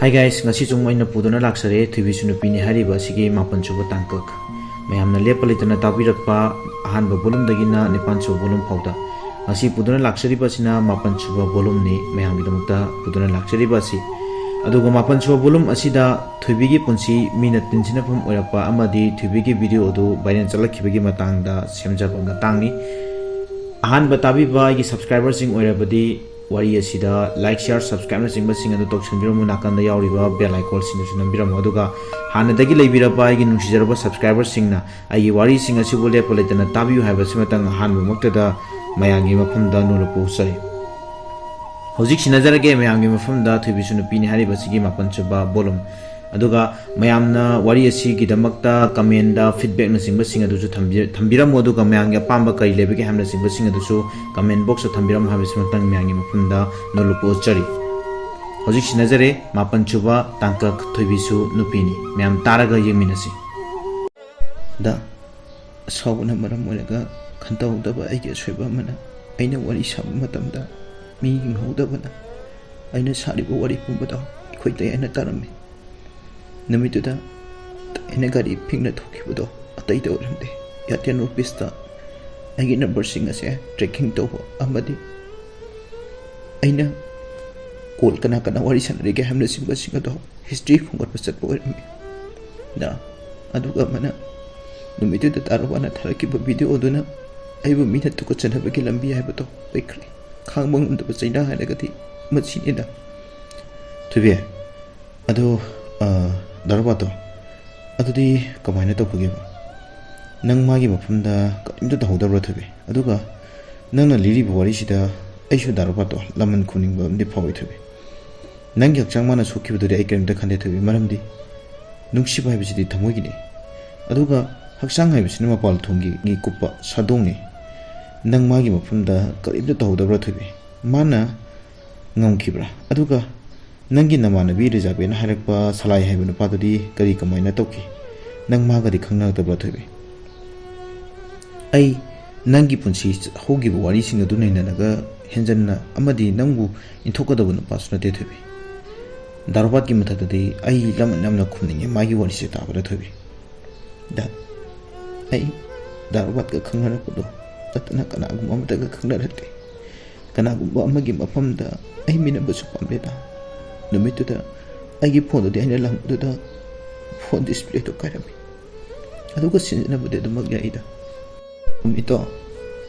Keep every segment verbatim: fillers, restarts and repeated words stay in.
Hi guys, ꯉꯁꯤ ꯁꯨꯝ ꯑꯩꯅ ꯄꯨꯗꯨꯅ ꯂꯥꯛꯆꯔꯦ ꯊꯣꯏꯕꯤꯁꯨ ꯅꯨꯄꯤꯅꯤ ꯍꯥꯏꯔꯤꯕ ꯑꯁꯤꯒꯤ ꯃꯥꯄꯟ ꯁꯨꯕ ꯇꯥꯡꯀꯛ꯫ ꯃꯌꯥꯝꯅ ꯂꯦꯞꯄ ꯂꯩꯇꯅ ꯇꯥꯕꯤꯔꯛꯄ ꯑꯍꯥꯟꯕ volume ꯗꯒꯤꯅ ꯅꯤꯄꯥꯟ ꯁꯨꯕ volume ꯐꯥꯎꯗ꯫ ꯉꯁꯤ ꯄꯨꯗꯨꯅ ꯂꯥꯛꯆꯔꯤꯕ ꯑꯁꯤꯅ ꯃꯥꯄꯟ ꯁꯨꯕ volume ꯅꯤ ꯃꯌꯥꯝꯒꯤꯗꯃꯛꯇ ꯄꯨꯗꯨꯅ ꯂꯥꯛꯆꯔꯤꯕ ꯑꯁꯤ꯫ ꯑꯗꯨꯒ ꯃꯥꯄꯟ ꯁꯨꯕ volume ꯑꯁꯤꯗ ꯊꯣꯏꯕꯤꯒꯤ ꯄꯨꯟꯁꯤ ꯃꯤꯅ ꯇꯤꯟꯁꯤꯟꯅꯐꯝ ꯑꯣꯏꯔꯛꯄ ꯑꯃꯗꯤ ꯊꯣꯏꯕꯤꯒꯤ video ꯑꯗꯨ viral ꯆꯠꯂꯛꯈꯤꯕꯒꯤ ꯃꯇꯥꯡꯗ ꯁꯦꯝꯖꯕ ꯃꯇꯥꯡꯅꯤ꯫ ꯑꯍꯥꯟꯕ ꯇꯥꯕꯤꯕ ꯑꯩꯒꯤ subscriber ꯁꯤꯡ ꯑꯣꯏꯔꯕꯗꯤ ꯋꯥꯔꯤ ꯑꯁꯤꯗ like, share, subscribe ꯅꯆꯤꯡꯕꯁꯤꯡ ꯑꯗꯨ ꯇꯧꯁꯤꯟꯕꯤꯔꯝꯃꯨ꯫ ꯅꯥꯀꯟꯗ ꯌꯥꯎꯔꯤꯕ bell icon ꯁꯤꯡꯗꯨꯁꯨ ꯅꯝꯕꯤꯔꯝꯃꯨ꯫ ꯑꯗꯨꯒ ꯍꯥꯟꯅꯗꯒꯤ ꯂꯩꯕꯤꯔꯕ ꯑꯩꯒꯤ ꯅꯨꯡꯁꯤꯖꯔꯕ subscriber ꯁꯤꯡꯅ ꯑꯩꯒꯤ ꯋꯥꯔꯤꯁꯤꯡ ꯑꯁꯤꯕꯨ ꯂꯦꯞꯄ ꯂꯩꯇꯅ ꯇꯥꯕꯤꯌꯨ ꯍꯥꯏꯕꯁꯤꯃꯇꯪ ꯑꯍꯥꯟꯕꯃꯛꯇꯗ ꯃꯌꯥꯝꯒꯤ ꯃꯐꯝꯗ ꯅꯣꯜꯂꯨꯛꯄ ꯎꯠꯆꯔꯤ꯫ ꯍꯧꯖꯤꯛ ꯁꯤꯟꯅꯖꯔꯒꯦ ꯃꯌꯥꯝꯒꯤ ꯃꯐꯝꯗ ꯊꯣꯏꯕꯤꯁꯨ ꯅꯨꯄꯤꯅꯤ ꯍꯥꯏꯔꯤꯕ ꯑꯁꯤꯒꯤ ꯃꯥꯄꯟ ꯁꯨꯕ volume꯫ ꯑꯗꯨꯒ ꯃꯌꯥꯝꯅ ꯋꯥꯔꯤ ꯑꯁꯤꯒꯤꯗꯃꯛꯇ comment ꯗ feedback ꯅꯆꯤꯡꯕꯁꯤꯡ ꯑꯗꯨꯁꯨ ꯊꯝꯕꯤ-, ꯊꯝꯕꯤꯔꯝꯃꯨ꯫ ꯑꯗꯨꯒ ꯃꯌꯥꯝꯒꯤ ꯑꯄꯥꯝꯕ ꯀꯔꯤ ꯂꯩꯕꯒꯦ ꯍꯥꯏꯕꯅꯆꯤꯡꯕꯁꯤꯡ ꯑꯗꯨꯁꯨ comment box ꯇ ꯊꯝꯕꯤꯔꯝꯃꯨ ꯍꯥꯏꯕꯁꯤꯃꯇꯪ ꯃꯌꯥꯝꯒꯤ ꯃꯐꯝꯗ ꯅꯣꯜꯂꯨꯛꯄ ꯎꯠꯆꯔꯤ꯫ ꯍꯧꯖꯤꯛ ꯁꯤꯟꯅꯖꯔꯦ ꯃꯥꯄꯟ ꯁꯨꯕ ꯇꯥꯡꯀꯛ ꯊꯣꯏꯕꯤꯁꯨ ꯅꯨꯄꯤꯅꯤ꯫ ꯃꯌꯥꯝ ꯇꯥꯔꯒ ꯌꯦꯡꯃꯤꯟꯅꯁꯤ꯫ ꯗ, ꯑꯁꯥꯎꯕꯅ ꯃꯔꯝ ꯑꯣꯏꯔꯒ ꯈꯟꯊꯍꯧꯗꯕ ꯑꯩꯒꯤ ꯑꯁꯣꯏꯕ ꯑꯃꯅ ꯑꯩꯅ ꯋꯥꯔꯤ ꯁꯥꯕ ꯃꯇꯝꯗ ꯃꯤ ꯌꯦꯡꯍꯧꯗꯕꯅ ꯑꯩꯅ ꯁꯥꯔꯤꯕ ꯋꯥꯔꯤ ꯄꯨꯝꯕꯗꯣ ꯑꯩꯈꯣꯏ ꯇꯌꯥꯏꯅ ꯇꯥꯔꯝꯃꯤ꯫ ꯅꯨꯃꯤꯠꯇꯨꯗ ꯑꯩꯅ ꯒꯥꯔꯤ ꯐꯤꯡꯅ ꯊꯣꯛꯈꯤꯕꯗꯣ ꯑꯇꯩꯗ ꯑꯣꯏꯔꯝꯗꯦ꯫ Airtel office ꯇ ꯑꯩꯒꯤ number ꯁꯤꯡ ꯑꯁꯦ tracking ꯇꯧꯕ ꯑꯃꯗꯤ ꯑꯩꯅ call ꯀꯅꯥ ꯀꯅꯥ ꯋꯥꯔꯤ ꯁꯥꯟꯅꯔꯤꯒꯦ ꯍꯥꯏꯕꯅꯆꯤꯡꯕꯁꯤꯡ ꯑꯗꯣ history ꯈꯣꯝꯒꯠꯄ ꯆꯠꯄ ꯑꯣꯏꯔꯝꯃꯤ꯫ ꯅ, ꯑꯗꯨꯒ ꯑꯃꯅ ꯅꯨꯃꯤꯠꯇꯨꯗ ꯇꯥꯔꯨꯕꯥꯅ ꯊꯥꯔꯛꯈꯤꯕ video ꯑꯗꯨꯅ ꯑꯩꯕꯨ ꯃꯤꯅ ꯇꯨꯀꯠꯆꯅꯕꯒꯤ ꯂꯝꯕꯤ ꯍꯥꯏꯕꯗꯣ ꯑꯣꯏꯈ꯭ꯔꯦ꯫ ꯈꯥꯡꯕ ꯉꯝꯗꯕ ꯆꯩꯅꯥ ꯍꯥꯏꯔꯒꯗꯤ ꯃꯁꯤꯅꯤꯗ꯫ ꯊꯣꯏꯕꯤ, ꯑꯗꯣ, ꯑ, ꯗꯥ ꯔꯣꯕꯥꯔꯠꯇꯣ, ꯑꯗꯨꯗꯤ ꯀꯃꯥꯏꯅ ꯇꯧꯈꯤꯒꯦꯕ? ꯅꯪ ꯃꯥꯒꯤ ꯃꯐꯝꯗ ꯀꯔꯤꯝꯇ ꯇꯧꯍꯧꯗꯕ꯭ꯔꯥ, ꯊꯣꯏꯕꯤ? ꯑꯗꯨꯒ ꯅꯪꯅ ꯂꯤꯔꯤꯕ ꯋꯥꯔꯤꯁꯤꯗ ꯑꯩꯁꯨ ꯗꯥ ꯔꯣꯕꯥꯔꯠꯇꯣ ꯂꯃꯟ ꯈꯨꯝꯅꯤꯡꯕ ꯑꯃꯗꯤ ꯐꯥꯎꯏ, ꯊꯣꯏꯕꯤ꯫ ꯅꯪꯒꯤ ꯍꯛꯆꯥꯡ ꯃꯥꯅ ꯁꯣꯛꯈꯤꯕꯗꯨꯗꯤ ꯑꯩ ꯀꯔꯤꯝꯇ ꯈꯟꯗꯦ, ꯊꯣꯏꯕꯤ, ꯃꯔꯝꯗꯤ ꯅꯨꯡꯁꯤꯕ ꯍꯥꯏꯕꯁꯤꯗꯤ ꯊꯃꯣꯏꯒꯤꯅꯤ, ꯑꯗꯨꯒ ꯍꯛꯆꯥꯡ ꯍꯥꯏꯕꯁꯤꯅ ꯃꯄꯥꯜ ꯊꯣꯡꯒꯤ ꯀꯨꯞꯄ ꯁꯥꯗꯣꯡꯅꯤ꯫ ꯅꯪ ꯃꯥꯒꯤ ꯃꯐꯝꯗ ꯀꯔꯤꯝꯇ ꯇꯧꯍꯧꯗꯕ꯭ꯔꯥ, ꯊꯣꯏꯕꯤ? ꯃꯥꯅ ꯉꯝꯈꯤꯕ꯭ꯔꯥ? ꯑꯗꯨꯒ ꯅꯪꯒꯤ ꯅꯃꯥꯟꯅꯕꯤ ꯔꯤꯖꯥꯕꯦꯅ ꯍꯥꯏꯔꯛꯄ ꯁꯂꯥꯏ ꯍꯥꯏꯕ ꯅꯨꯄꯥꯗꯨꯗꯤ ꯀꯔꯤ ꯀꯃꯥꯏꯅ ꯇꯧꯈꯤ? ꯅꯪ ꯃꯥꯒꯗꯤ ꯈꯪꯅꯗꯕ꯭ꯔꯥ, ꯊꯣꯏꯕꯤ? ꯑꯩ ꯅꯪꯒꯤ ꯄꯨꯟꯁꯤ ꯍꯧꯈꯤꯕ ꯋꯥꯔꯤꯁꯤꯡ ꯑꯗꯨ ꯅꯩꯅꯔꯒ ꯍꯦꯟꯖꯟꯅ ꯑꯃꯗꯤ ꯅꯪꯕꯨ ꯏꯟꯊꯣꯛꯀꯗꯕ ꯅꯨꯄꯥꯁꯨ ꯅꯠꯇꯦ, ꯊꯣꯏꯕꯤ꯫ ꯗꯥ ꯔꯣꯕꯥꯔꯠꯀꯤ ꯃꯊꯛꯇꯗꯤ ꯑꯩ ꯂꯃꯟ ꯌꯥꯝꯅ ꯈꯨꯝꯅꯤꯡꯉꯦ ꯃꯥꯒꯤ ꯋꯥꯔꯤꯁꯦ ꯇꯥꯕꯗ, ꯊꯣꯏꯕꯤ꯫ ꯗꯥ, ꯑꯩ ꯗꯥ ꯔꯣꯕꯥꯔꯠꯀ ꯈꯪꯅꯔꯛꯄꯗꯣ ꯅꯠꯇꯅ ꯀꯅꯥꯒꯨꯝꯕ ꯑꯃꯠꯇꯒ ꯈꯪꯅꯔꯛꯇꯦ꯫ ꯀꯅꯥꯒꯨꯝꯕ ꯑꯃꯒꯤ ꯃꯐꯝꯗ ꯑꯩ ꯃꯤꯅꯝꯕꯁꯨ ꯄꯥꯝꯂꯦ, ꯗꯥ꯫ ꯅꯨꯃꯤꯠꯇꯨꯗ ꯑꯩꯒꯤ ꯐꯣꯟꯗꯨꯗꯤ ꯑꯩꯅ ꯂꯪꯕꯗꯨꯗ ꯐꯣꯟ ꯗꯤꯁꯄ꯭ꯂꯦꯗꯣ ꯀꯥꯏꯔꯝꯃꯤ꯫ ꯑꯗꯨꯒ ꯁꯤꯖꯤꯟꯅꯕꯗꯤ ꯑꯗꯨꯃꯛ ꯌꯥꯏꯗ꯫ ꯅꯨꯃꯤꯠꯇꯣ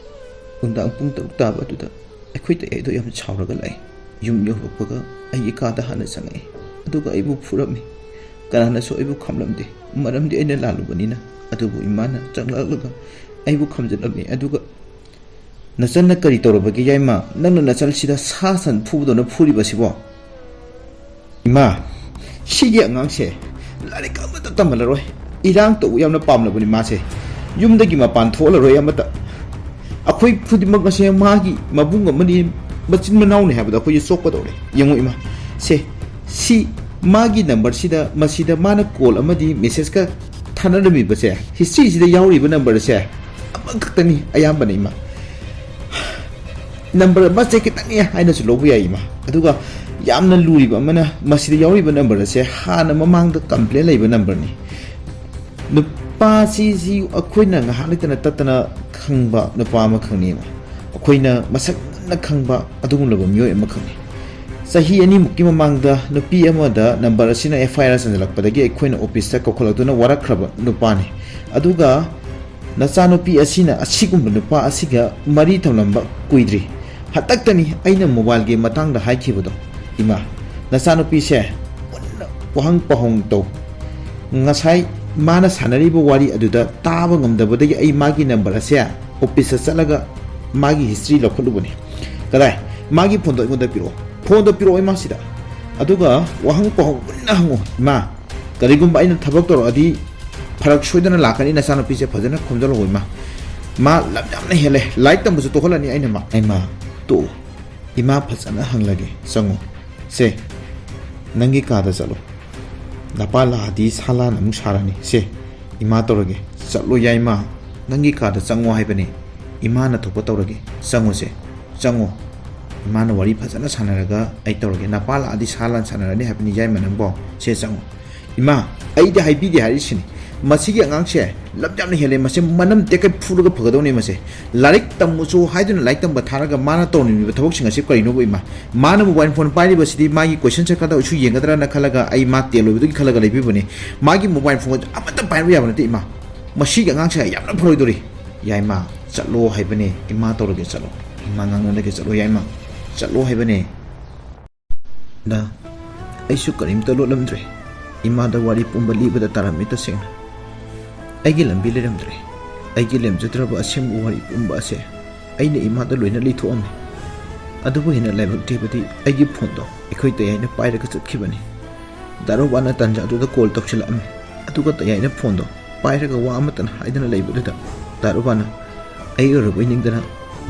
ꯅꯨꯡꯗꯥꯡ ꯄꯨꯡ ꯇꯔꯨꯛ ꯇꯥꯕ ꯑꯗꯨꯗ ꯑꯩꯈꯣꯏ ꯇꯌꯥꯏꯗꯣ ꯌꯥꯝ ꯁꯥꯎꯔꯒ ꯂꯥꯛꯑꯦ꯫ ꯌꯨꯝ ꯌꯧꯔꯛꯄꯒ ꯑꯩꯒꯤ ꯀꯥꯗ ꯍꯥꯟꯅ ꯆꯪꯉꯛꯑꯦ, ꯑꯗꯨꯒ ꯑꯩꯕꯨ ꯐꯨꯔꯝꯃꯤ꯫ ꯀꯅꯥꯅꯁꯨ ꯑꯩꯕꯨ ꯈꯝꯂꯝꯗꯦ, ꯃꯔꯝꯗꯤ ꯑꯩꯅ ꯂꯥꯜꯂꯨꯕꯅꯤꯅ꯫ ꯑꯗꯨꯕꯨ ꯏꯃꯥꯅ ꯆꯪꯂꯛꯂꯒ ꯑꯩꯕꯨ ꯈꯝꯖꯤꯜꯂꯝꯃꯤ, ꯑꯗꯨꯒ "ꯅꯆꯟꯅ ꯀꯔꯤ ꯇꯧꯔꯕꯒꯦ, ꯌꯥꯏꯃ? ꯅꯪꯅ ꯅꯆꯟꯁꯤꯗ ꯁꯥ ꯁꯟ ꯐꯨꯕꯗꯧꯅ ꯐꯨꯔꯤꯕꯁꯤꯕꯣ?" "ꯏꯃꯥ, ꯁꯤꯒꯤ ꯑꯉꯥꯡꯁꯦ ꯂꯥꯏꯔꯤꯛ ꯑꯃꯠꯇ ꯇꯝꯍꯜꯂꯔꯣꯏ꯫ ꯏꯔꯥꯡ ꯇꯧꯕ ꯌꯥꯝꯅ ꯄꯥꯝꯂꯕꯅꯤ ꯃꯥꯁꯦ꯫ ꯌꯨꯝꯗꯒꯤ ꯃꯄꯥꯟ ꯊꯣꯛꯍꯜꯂꯔꯣꯏ ꯑꯃꯠꯇ꯫ ꯑꯩꯈꯣꯏ ꯈꯨꯗꯤꯡꯃꯛ ꯑꯁꯦ ꯃꯥꯒꯤ ꯃꯕꯨꯡ ꯑꯃꯅꯤ, ꯃꯆꯤꯟ ꯃꯅꯥꯎꯅꯤ ꯍꯥꯏꯕꯗ ꯑꯩꯈꯣꯏꯁꯦ ꯆꯣꯞꯀꯗꯧꯔꯦ꯫ ꯌꯦꯡꯉꯨ ꯏꯃꯥ, ꯁꯦ, ꯁꯤ ꯃꯥꯒꯤ ꯅꯝꯕꯔꯁꯤꯗ, ꯃꯁꯤꯗ ꯃꯥꯅ ꯀꯣꯜ ꯑꯃꯗꯤ ꯃꯦꯁꯦꯖꯀ ꯊꯥꯅꯔꯝꯃꯤꯕꯁꯦ, ꯍꯤꯁꯇ꯭ꯔꯤꯁꯤꯗ ꯌꯥꯎꯔꯤꯕ ꯅꯝꯕꯔꯁꯦ ꯑꯃꯈꯛꯇꯅꯤ ꯑꯌꯥꯝꯕꯅ, ꯏꯃꯥ꯫ ꯅꯝꯕꯔ ꯑꯃꯁꯦ ꯈꯤꯇꯪꯅꯤ ꯍꯥꯏꯅꯁꯨ ꯂꯧꯕ ꯌꯥꯏ, ꯏꯃꯥ꯫ ꯑꯗꯨꯒ ꯌꯥꯝꯅ ꯂꯨꯔꯤꯕ ꯑꯃꯅ, ꯃꯁꯤꯗ ꯌꯥꯎꯔꯤꯕ ꯅꯝꯕꯔ ꯑꯁꯦ ꯍꯥꯟꯅ ꯃꯃꯥꯡꯗ ꯀꯝꯄ꯭ꯂꯦꯟ ꯂꯩꯕ ꯅꯝꯕꯔꯅꯤ꯫ ꯅꯨꯄꯥꯁꯤꯁꯤ ꯑꯩꯈꯣꯏꯅ ꯉꯥꯏꯍꯥꯛ ꯂꯩꯇꯅ ꯇꯠꯇꯅ ꯈꯪꯕ ꯅꯨꯄꯥ ꯑꯃꯈꯛꯅꯤ, ꯏꯃꯥ꯫ ꯑꯩꯈꯣꯏꯅ ꯃꯁꯛ ꯃꯨꯟꯅ ꯈꯪꯕ ꯑꯗꯨꯒꯨꯝꯂꯕ ꯃꯤꯑꯣꯏ ꯑꯃꯈꯛꯅꯤ꯫ ꯆꯍꯤ ꯑꯅꯤꯃꯨꯛꯀꯤ ꯃꯃꯥꯡꯗ ꯅꯨꯄꯤ ꯑꯃꯗ ꯅꯝꯕꯔ ꯑꯁꯤꯅ ꯑꯦꯐ ꯑꯥꯏ ꯑꯥꯔ ꯆꯟꯁꯤꯜꯂꯛꯄꯗꯒꯤ ꯑꯩꯈꯣꯏꯅ ꯑꯣꯐꯤꯁꯇ ꯀꯧꯈꯠꯂꯛꯇꯨꯅ ꯋꯥꯔꯛꯈ꯭ꯔꯕ ꯅꯨꯄꯥꯅꯤ꯫ ꯑꯗꯨꯒ ꯅꯆꯥꯅꯨꯄꯤ ꯑꯁꯤꯅ ꯑꯁꯤꯒꯨꯝꯕ ꯅꯨꯄꯥ ꯑꯁꯤꯒ ꯃꯔꯤ ꯊꯝꯂꯝꯕ ꯀꯨꯏꯗ꯭ꯔꯤ꯫ ꯍꯟꯗꯛꯇꯅꯤ ꯑꯩꯅ ꯃꯣꯕꯥꯏꯜꯒꯤ ꯃꯇꯥꯡꯗ ꯍꯥꯏꯈꯤꯕꯗꯣ꯫ ꯏꯃꯥ, ꯅꯆꯥꯅꯨꯄꯤꯁꯦ ꯃꯨꯟꯅ ꯋꯥꯍꯪ ꯄꯥꯎꯍꯪ ꯇꯧ꯫ ꯉꯁꯥꯏ ꯃꯥꯅ ꯁꯥꯟꯅꯔꯤꯕ ꯋꯥꯔꯤ ꯑꯗꯨꯗ ꯇꯥꯕ ꯉꯝꯗꯕꯗꯒꯤ ꯑꯩ ꯃꯥꯒꯤ ꯅꯝꯕꯔ ꯑꯁꯦ ꯑꯣꯐꯤꯁꯇ ꯆꯠꯂꯒ ꯃꯥꯒꯤ ꯍꯤꯁꯇ꯭ꯔꯤ ꯂꯧꯈꯠꯂꯨꯕꯅꯤ꯫ ꯀꯗꯥꯏ? ꯃꯥꯒꯤ ꯐꯣꯟꯗꯣ ꯑꯩꯉꯣꯟꯗ ꯄꯤꯔꯛꯑꯣ꯫ ꯐꯣꯟꯗꯣ ꯄꯤꯔꯛꯑꯣ ꯏꯃꯥꯁꯤꯗ꯫ ꯑꯗꯨꯒ ꯋꯥꯍꯪ ꯄꯥꯎꯍꯪ ꯃꯨꯟꯅ ꯍꯪꯉꯨ꯫ ꯏꯃꯥ, ꯀꯔꯤꯒꯨꯝꯕ ꯑꯩꯅ ꯊꯕꯛ ꯇꯧꯔꯛꯑꯗꯤ ꯐꯔꯛ ꯁꯣꯏꯗꯅ ꯂꯥꯛꯀꯅꯤ꯫ ꯅꯆꯥꯅꯨꯄꯤꯁꯦ ꯐꯖꯅ ꯈꯣꯝꯖꯤꯜꯍꯧ ꯏꯃꯥ꯫ ꯃꯥ ꯂꯝ ꯌꯥꯝꯅ ꯍꯦꯜꯂꯦ꯫ ꯂꯥꯏꯔꯤꯛ ꯇꯝꯕꯁꯨ ꯇꯣꯛꯍꯜꯂꯅꯤ ꯑꯩꯅ ꯃꯥ꯫ ꯏꯃꯥ, ꯇꯣꯛꯎ꯫ ꯏꯃꯥ ꯐꯖꯅ ꯍꯪꯂꯒꯦ꯫ ꯆꯪꯉꯨ꯫ ꯁꯦ, ꯅꯪꯒꯤ ꯀꯥꯗ ꯆꯠꯂꯣ꯫ ꯅꯄꯥ ꯂꯥꯛꯑꯗꯤ ꯁꯥꯂꯥꯟ ꯑꯃꯨꯛ ꯁꯥꯔꯅꯤ꯫ ꯁꯦ, ꯏꯃꯥ ꯇꯧꯔꯒꯦ꯫ ꯆꯠꯂꯣ ꯌꯥꯏꯃ꯫ ꯅꯪꯒꯤ ꯀꯥꯗ ꯆꯪꯉꯣ ꯍꯥꯏꯕꯅꯦ꯫ ꯏꯃꯥꯅ ꯊꯣꯛꯄ ꯇꯧꯔꯒꯦ꯫ ꯆꯪꯉꯨꯁꯦ꯫ ꯆꯪꯉꯣ꯫ ꯏꯃꯥꯅ ꯋꯥꯔꯤ ꯐꯖꯅ ꯁꯥꯟꯅꯔꯒ ꯑꯩ ꯇꯧꯔꯒꯦ꯫ ꯅꯄꯥ ꯂꯥꯛꯑꯗꯤ ꯁꯥ ꯂꯥꯟ ꯁꯥꯟꯅꯔꯅꯤ ꯍꯥꯏꯕꯅꯤ ꯌꯥꯏꯃ ꯅꯪꯕꯣ꯫ ꯁꯦ ꯆꯪꯉꯣ꯫ ꯏꯃꯥ, ꯑꯩꯗꯤ ꯍꯥꯏꯕꯤꯗꯦ ꯍꯥꯏꯔꯤꯁꯤꯅꯤ꯫ ꯃꯁꯤꯒꯤ ꯑꯉꯥꯡꯁꯦ ꯂꯝ ꯌꯥꯝꯅ ꯍꯦꯜꯂꯦ꯫ ꯃꯁꯤ ꯃꯅꯝ ꯇꯦꯛꯀꯩ ꯐꯨꯔꯒ ꯐꯒꯗꯧꯅꯦ ꯃꯁꯦ꯫ ꯂꯥꯏꯔꯤꯛ ꯇꯝꯃꯨꯆꯣ ꯍꯥꯏꯗꯨꯅ ꯂꯥꯏꯔꯤꯛ ꯇꯝꯕ ꯊꯥꯔꯒ ꯃꯥꯅ ꯇꯧꯔꯝꯃꯤꯕ ꯊꯕꯛꯁꯤꯡ ꯑꯁꯤ ꯀꯔꯤꯅꯣꯕ ꯏꯃꯥ? ꯃꯥꯅ mobile phone ꯄꯥꯏꯔꯤꯕꯁꯤꯗꯤ ꯃꯥꯒꯤ question ꯁꯦ ꯈꯔꯗ ꯑꯣꯏꯁꯨ ꯌꯦꯡꯒꯗ꯭ꯔꯅ ꯈꯜꯂꯒ ꯑꯩ ꯃꯥ ꯇꯦꯜ ꯑꯣꯏꯕꯗꯨꯒꯤ ꯈꯜꯂꯒ ꯂꯩꯕꯤꯕꯅꯤ꯫ ꯃꯥꯒꯤ mobile phone ꯑꯃꯠꯇ ꯄꯥꯏꯕ ꯌꯥꯕ ꯅꯠꯇꯦ ꯏꯃꯥ꯫ ꯃꯁꯤꯒꯤ ꯑꯉꯥꯡꯁꯦ ꯌꯥꯝꯅ ꯐꯔꯣꯏꯗꯧꯔꯤ꯫ ꯌꯥꯏꯃ, ꯆꯠꯂꯣ ꯍꯥꯏꯕꯅꯦ꯫ ꯏꯃꯥ ꯇꯧꯔꯒꯦ ꯆꯠꯂꯣ꯫ ꯏꯃꯥ ꯉꯥꯡꯅꯔꯒꯦ ꯆꯠꯂꯣ ꯌꯥꯏꯃ꯫ ꯆꯠꯂꯣ ꯍꯥꯏꯕꯅꯦ꯫ ꯗꯥ, ꯑꯩꯁꯨ ꯀꯔꯤꯝꯇ ꯂꯣꯠꯂꯝꯗ꯭ꯔꯦ꯫ ꯏꯃꯥꯗ ꯋꯥꯔꯤ ꯄꯨꯝꯕ ꯂꯤꯕꯗ ꯇꯥꯔꯝꯃꯤ ꯇꯁꯦꯡꯅ꯫ ꯑꯩꯒꯤ ꯂꯝꯕꯤ ꯂꯩꯔꯝꯗ꯭ꯔꯦ꯫ ꯑꯩꯒꯤ ꯂꯦꯝꯖꯗ꯭ꯔꯕ ꯑꯁꯦꯡꯕ ꯋꯥꯔꯤ ꯄꯨꯝꯕ ꯑꯁꯦ ꯑꯩꯅ ꯏꯃꯥꯗ ꯂꯣꯏꯅ ꯂꯤꯊꯣꯛꯑꯝꯃꯤ꯫ ꯑꯗꯨꯕꯨ ꯍꯦꯟꯅ ꯂꯥꯏꯕꯛ ꯊꯤꯕꯗꯤ ꯑꯩꯒꯤ phone ꯗꯣ ꯑꯩꯈꯣꯏ ꯇꯌꯥꯏꯅ ꯄꯥꯏꯔꯒ ꯆꯠꯈꯤꯕꯅꯤ꯫ ꯗꯥ ꯔꯣꯕꯥꯅ ꯇꯥꯟꯖꯥꯗꯨꯗ call ꯇꯧꯁꯤꯜꯂꯛꯑꯝꯃꯤ꯫ ꯑꯗꯨꯒ ꯇꯌꯥꯏꯅ phone ꯗꯣ ꯄꯥꯏꯔꯒ ꯋꯥ ꯑꯃꯇꯅ ꯍꯥꯏꯗꯅ ꯂꯩꯕꯗꯨꯗ ꯗꯥ ꯔꯣꯕꯥꯅ ꯑꯩ ꯑꯣꯏꯔꯕꯣꯏ ꯅꯤꯡꯗꯅ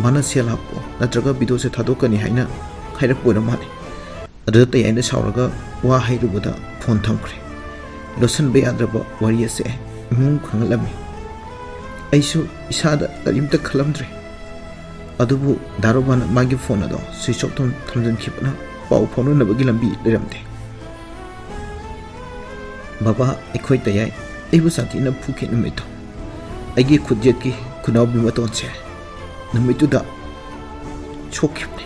ꯃꯥꯅ ꯁꯦꯜ ꯍꯥꯞꯄꯣ ꯅꯠꯇ꯭ꯔꯒ video ꯁꯦ ꯊꯥꯗꯣꯛꯀꯅꯤ ꯍꯥꯏꯅ ꯍꯥꯏꯔꯛꯄ ꯑꯣꯏꯔ ꯃꯥꯜꯂꯦ꯫ ꯑꯗꯨꯗ ꯇꯌꯥꯏꯅ ꯁꯥꯎꯔꯒ ꯋꯥ ꯍꯥꯏꯔꯨꯕꯗ phone ꯊꯝꯈ꯭ꯔꯦ꯫ ꯂꯣꯠꯁꯤꯟꯕ ꯌꯥꯗ꯭ꯔꯕ ꯋꯥꯔꯤ ꯑꯁꯦ ꯏꯃꯨꯡ ꯈꯪꯍꯜꯂꯝꯃꯤ꯫ ꯑꯩꯁꯨ ꯏꯁꯥꯗ ꯀꯔꯤꯝꯇ ꯈꯜꯂꯝꯗ꯭ꯔꯦ꯫ ꯑꯗꯨꯕꯨ ꯗꯥ ꯔꯣꯕꯥꯅ ꯃꯥꯒꯤ phone ꯑꯗꯣ switch off ꯊꯝ-, ꯊꯝꯖꯤꯟꯈꯤꯕꯅ ꯄꯥꯎ ꯐꯥꯎꯅꯅꯕꯒꯤ ꯂꯝꯕꯤ ꯂꯩꯔꯝꯗꯦ꯫ ꯕꯕꯥ, ꯑꯩꯈꯣꯏ ꯇꯌꯥꯏ ꯑꯩꯕꯨ ꯁꯥꯊꯤꯅ ꯐꯨꯈꯤ ꯅꯨꯃꯤꯠꯇꯣ꯫ ꯑꯩꯒꯤ ꯈꯨꯠꯌꯦꯠꯀꯤ ꯈꯨꯅꯥꯎꯕꯤ ꯃꯇꯣꯟꯁꯦ ꯅꯨꯃꯤꯠꯇꯨꯗ ꯁꯣꯛꯈꯤꯕꯅꯦ꯫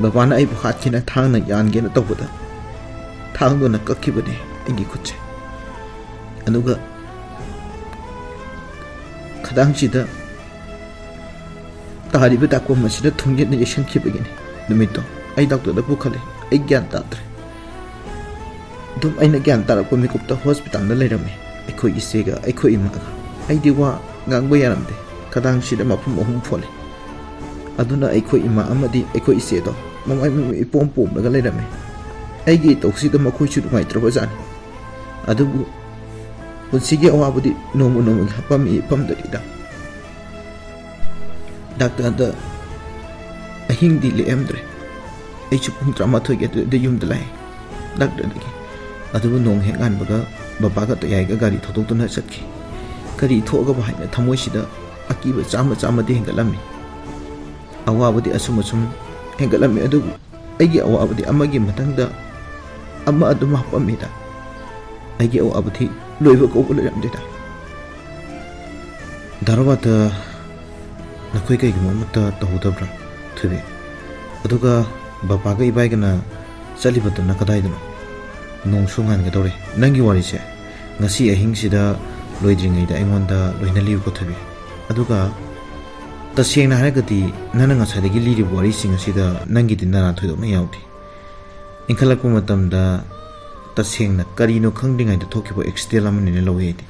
ꯕꯕꯥꯅ ꯑꯩꯕꯨ ꯍꯥꯠꯀꯦꯅ ꯊꯥꯡꯅ ꯌꯥꯟꯒꯦꯅ ꯇꯧꯕꯗ ꯊꯥꯡꯗꯨꯅ ꯀꯛꯈꯤꯕꯅꯦ ꯑꯩꯒꯤ ꯈꯨꯠꯁꯦ꯫ ꯑꯗꯨꯒ ꯈꯗꯥꯡꯁꯤꯗ ꯇꯥꯔꯤꯕ ꯗꯥꯛꯐꯝ ꯑꯁꯤꯅ ꯊꯣꯡꯌꯦꯠꯅ ꯌꯩꯁꯟꯈꯤꯕꯒꯤꯅꯤ꯫ ꯅꯨꯃꯤꯠꯇꯣ ꯑꯩ doctor ꯗ ꯄꯨꯈꯠꯂꯦ꯫ ꯑꯩ ꯒ꯭ꯌꯥꯟ ꯇꯥꯗ꯭ꯔꯦ꯫ ꯑꯗꯨꯝ ꯑꯩꯅ ꯒ꯭ꯌꯥꯟ ꯇꯥꯔꯛꯄ ꯃꯤꯀꯨꯞꯇ hospital ꯗ ꯂꯩꯔꯝꯃꯤ꯫ ꯑꯩꯈꯣꯏ ꯏꯆꯦꯒ ꯑꯩꯈꯣꯏ ꯏꯃꯥꯒ꯫ ꯑꯩꯗꯤ ꯋꯥ ꯉꯥꯡꯕ ꯌꯥꯔꯝꯗꯦ꯫ ꯈꯗꯥꯡꯁꯤꯗ ꯃꯐꯝ ꯑꯍꯨꯝ ꯐꯣꯜꯂꯦ꯫ ꯑꯗꯨꯅ ꯑꯩꯈꯣꯏ ꯏꯃꯥ ꯑꯃꯗꯤ ꯑꯩꯈꯣꯏ ꯏꯆꯦꯗꯣ ꯃꯃꯥꯏ ꯃꯃꯤꯠ ꯏꯄꯣꯝ ꯄꯣꯝꯂꯒ ꯂꯩꯔꯝꯃꯤ꯫ ꯑꯩꯒꯤ ꯏꯇꯧꯁꯤꯗ ꯃꯈꯣꯏꯁꯨ ꯅꯨꯡꯉꯥꯏꯇ꯭ꯔꯕꯖꯥꯠꯅꯤ꯫ ꯑꯗꯨꯕꯨ ꯄꯨꯟꯁꯤꯒꯤ ꯑꯋꯥꯕꯗꯤ ꯅꯣꯡꯃ ꯅꯣꯡꯃꯒꯤ ꯍꯥꯞꯄꯝꯃꯤ ꯏꯐꯝꯗꯒꯤꯗ꯫ Doctor ꯗ ꯑꯍꯤꯡꯗꯤ ꯂꯦꯛꯑꯝꯗ꯭ꯔꯦ꯫ ꯑꯩꯁꯨ ꯄꯨꯡ ꯇꯔꯥꯃꯥꯊꯣꯏꯒꯤ ꯑꯗꯨꯗ ꯌꯨꯝꯗ ꯂꯥꯛꯑꯦ doctor ꯗꯒꯤ꯫ ꯑꯗꯨꯕꯨ ꯅꯣꯡ ꯍꯦꯛ ꯉꯥꯟꯕꯒ ꯕꯕꯥꯒ ꯇꯌꯥꯏꯒ ꯒꯥꯔꯤ ꯊꯧꯗꯣꯛꯇꯨꯅ ꯆꯠꯈꯤ꯫ ꯀꯔꯤ ꯊꯣꯛꯑꯒꯕ ꯍꯥꯏꯅ ꯊꯃꯣꯏꯁꯤꯗ ꯑꯀꯤꯕ ꯆꯥꯝꯃ ꯆꯥꯝꯃꯗꯤ ꯍꯦꯟꯒꯠꯂꯝꯃꯤ꯫ ꯑꯋꯥꯕꯗꯤ ꯑꯁꯨꯝ ꯑꯁꯨꯝ ꯍꯦꯟꯒꯠꯂꯝꯃꯤ, ꯑꯗꯨꯕꯨ ꯑꯩꯒꯤ ꯑꯋꯥꯕꯗꯤ ꯑꯃꯒꯤ ꯃꯊꯪꯗ ꯑꯃ ꯑꯗꯨꯝ ꯍꯥꯞꯄꯝꯃꯤꯗ꯫ ꯑꯩꯒꯤ ꯑꯋꯥꯕꯗꯤ ꯂꯣꯏꯕ ꯀꯧꯕ ꯂꯩꯔꯝꯗꯦꯗ꯫ ꯗꯥ ꯔꯣꯕꯥꯔꯠꯇ ꯅꯈꯣꯏ ꯀꯩꯒꯨꯝꯕ ꯑꯃꯠꯇ ꯇꯧꯍꯧꯗꯕ꯭ꯔꯥ, ꯊꯣꯏꯕꯤ? ꯑꯗꯨꯒ ꯕꯕꯥꯒ ꯏꯕꯥꯏꯒꯅ ꯆꯠꯂꯤꯕꯗꯨꯅ ꯀꯗꯥꯏꯗꯅꯣ? ꯅꯣꯡꯁꯨ ꯉꯥꯟꯒꯗꯧꯔꯦ꯫ ꯅꯪꯒꯤ ꯋꯥꯔꯤꯁꯦ ꯉꯁꯤ ꯑꯍꯤꯡꯁꯤꯗ ꯂꯣꯏꯗ꯭ꯔꯤꯉꯩꯗ ꯑꯩꯉꯣꯟꯗ ꯂꯣꯏꯅ ꯂꯤꯌꯨꯀꯣ, ꯊꯣꯏꯕꯤ꯫ ꯑꯗꯨꯒ ꯇꯁꯦꯡꯅ ꯍꯥꯏꯔꯒꯗꯤ ꯅꯪꯅ ꯉꯁꯥꯏꯗꯒꯤ ꯂꯤꯔꯤꯕ ꯋꯥꯔꯤꯁꯤꯡ ꯑꯁꯤꯗ ꯅꯪꯒꯤꯗꯤ ꯅꯔꯥ ꯊꯣꯏꯗꯣꯛꯅ ꯌꯥꯎꯗꯦ꯫ ꯏꯟꯈꯠꯂꯛꯄ ꯃꯇꯝꯗ ꯇꯁꯦꯡꯅ ꯀꯔꯤꯅꯣ ꯈꯪꯗ꯭ꯔꯤꯉꯩꯗ ꯊꯣꯛꯈꯤꯕ ꯑꯦꯛꯁꯤꯗꯦꯟ ꯑꯃꯅꯤꯅ ꯂꯧꯏ ꯑꯩꯗꯤ꯫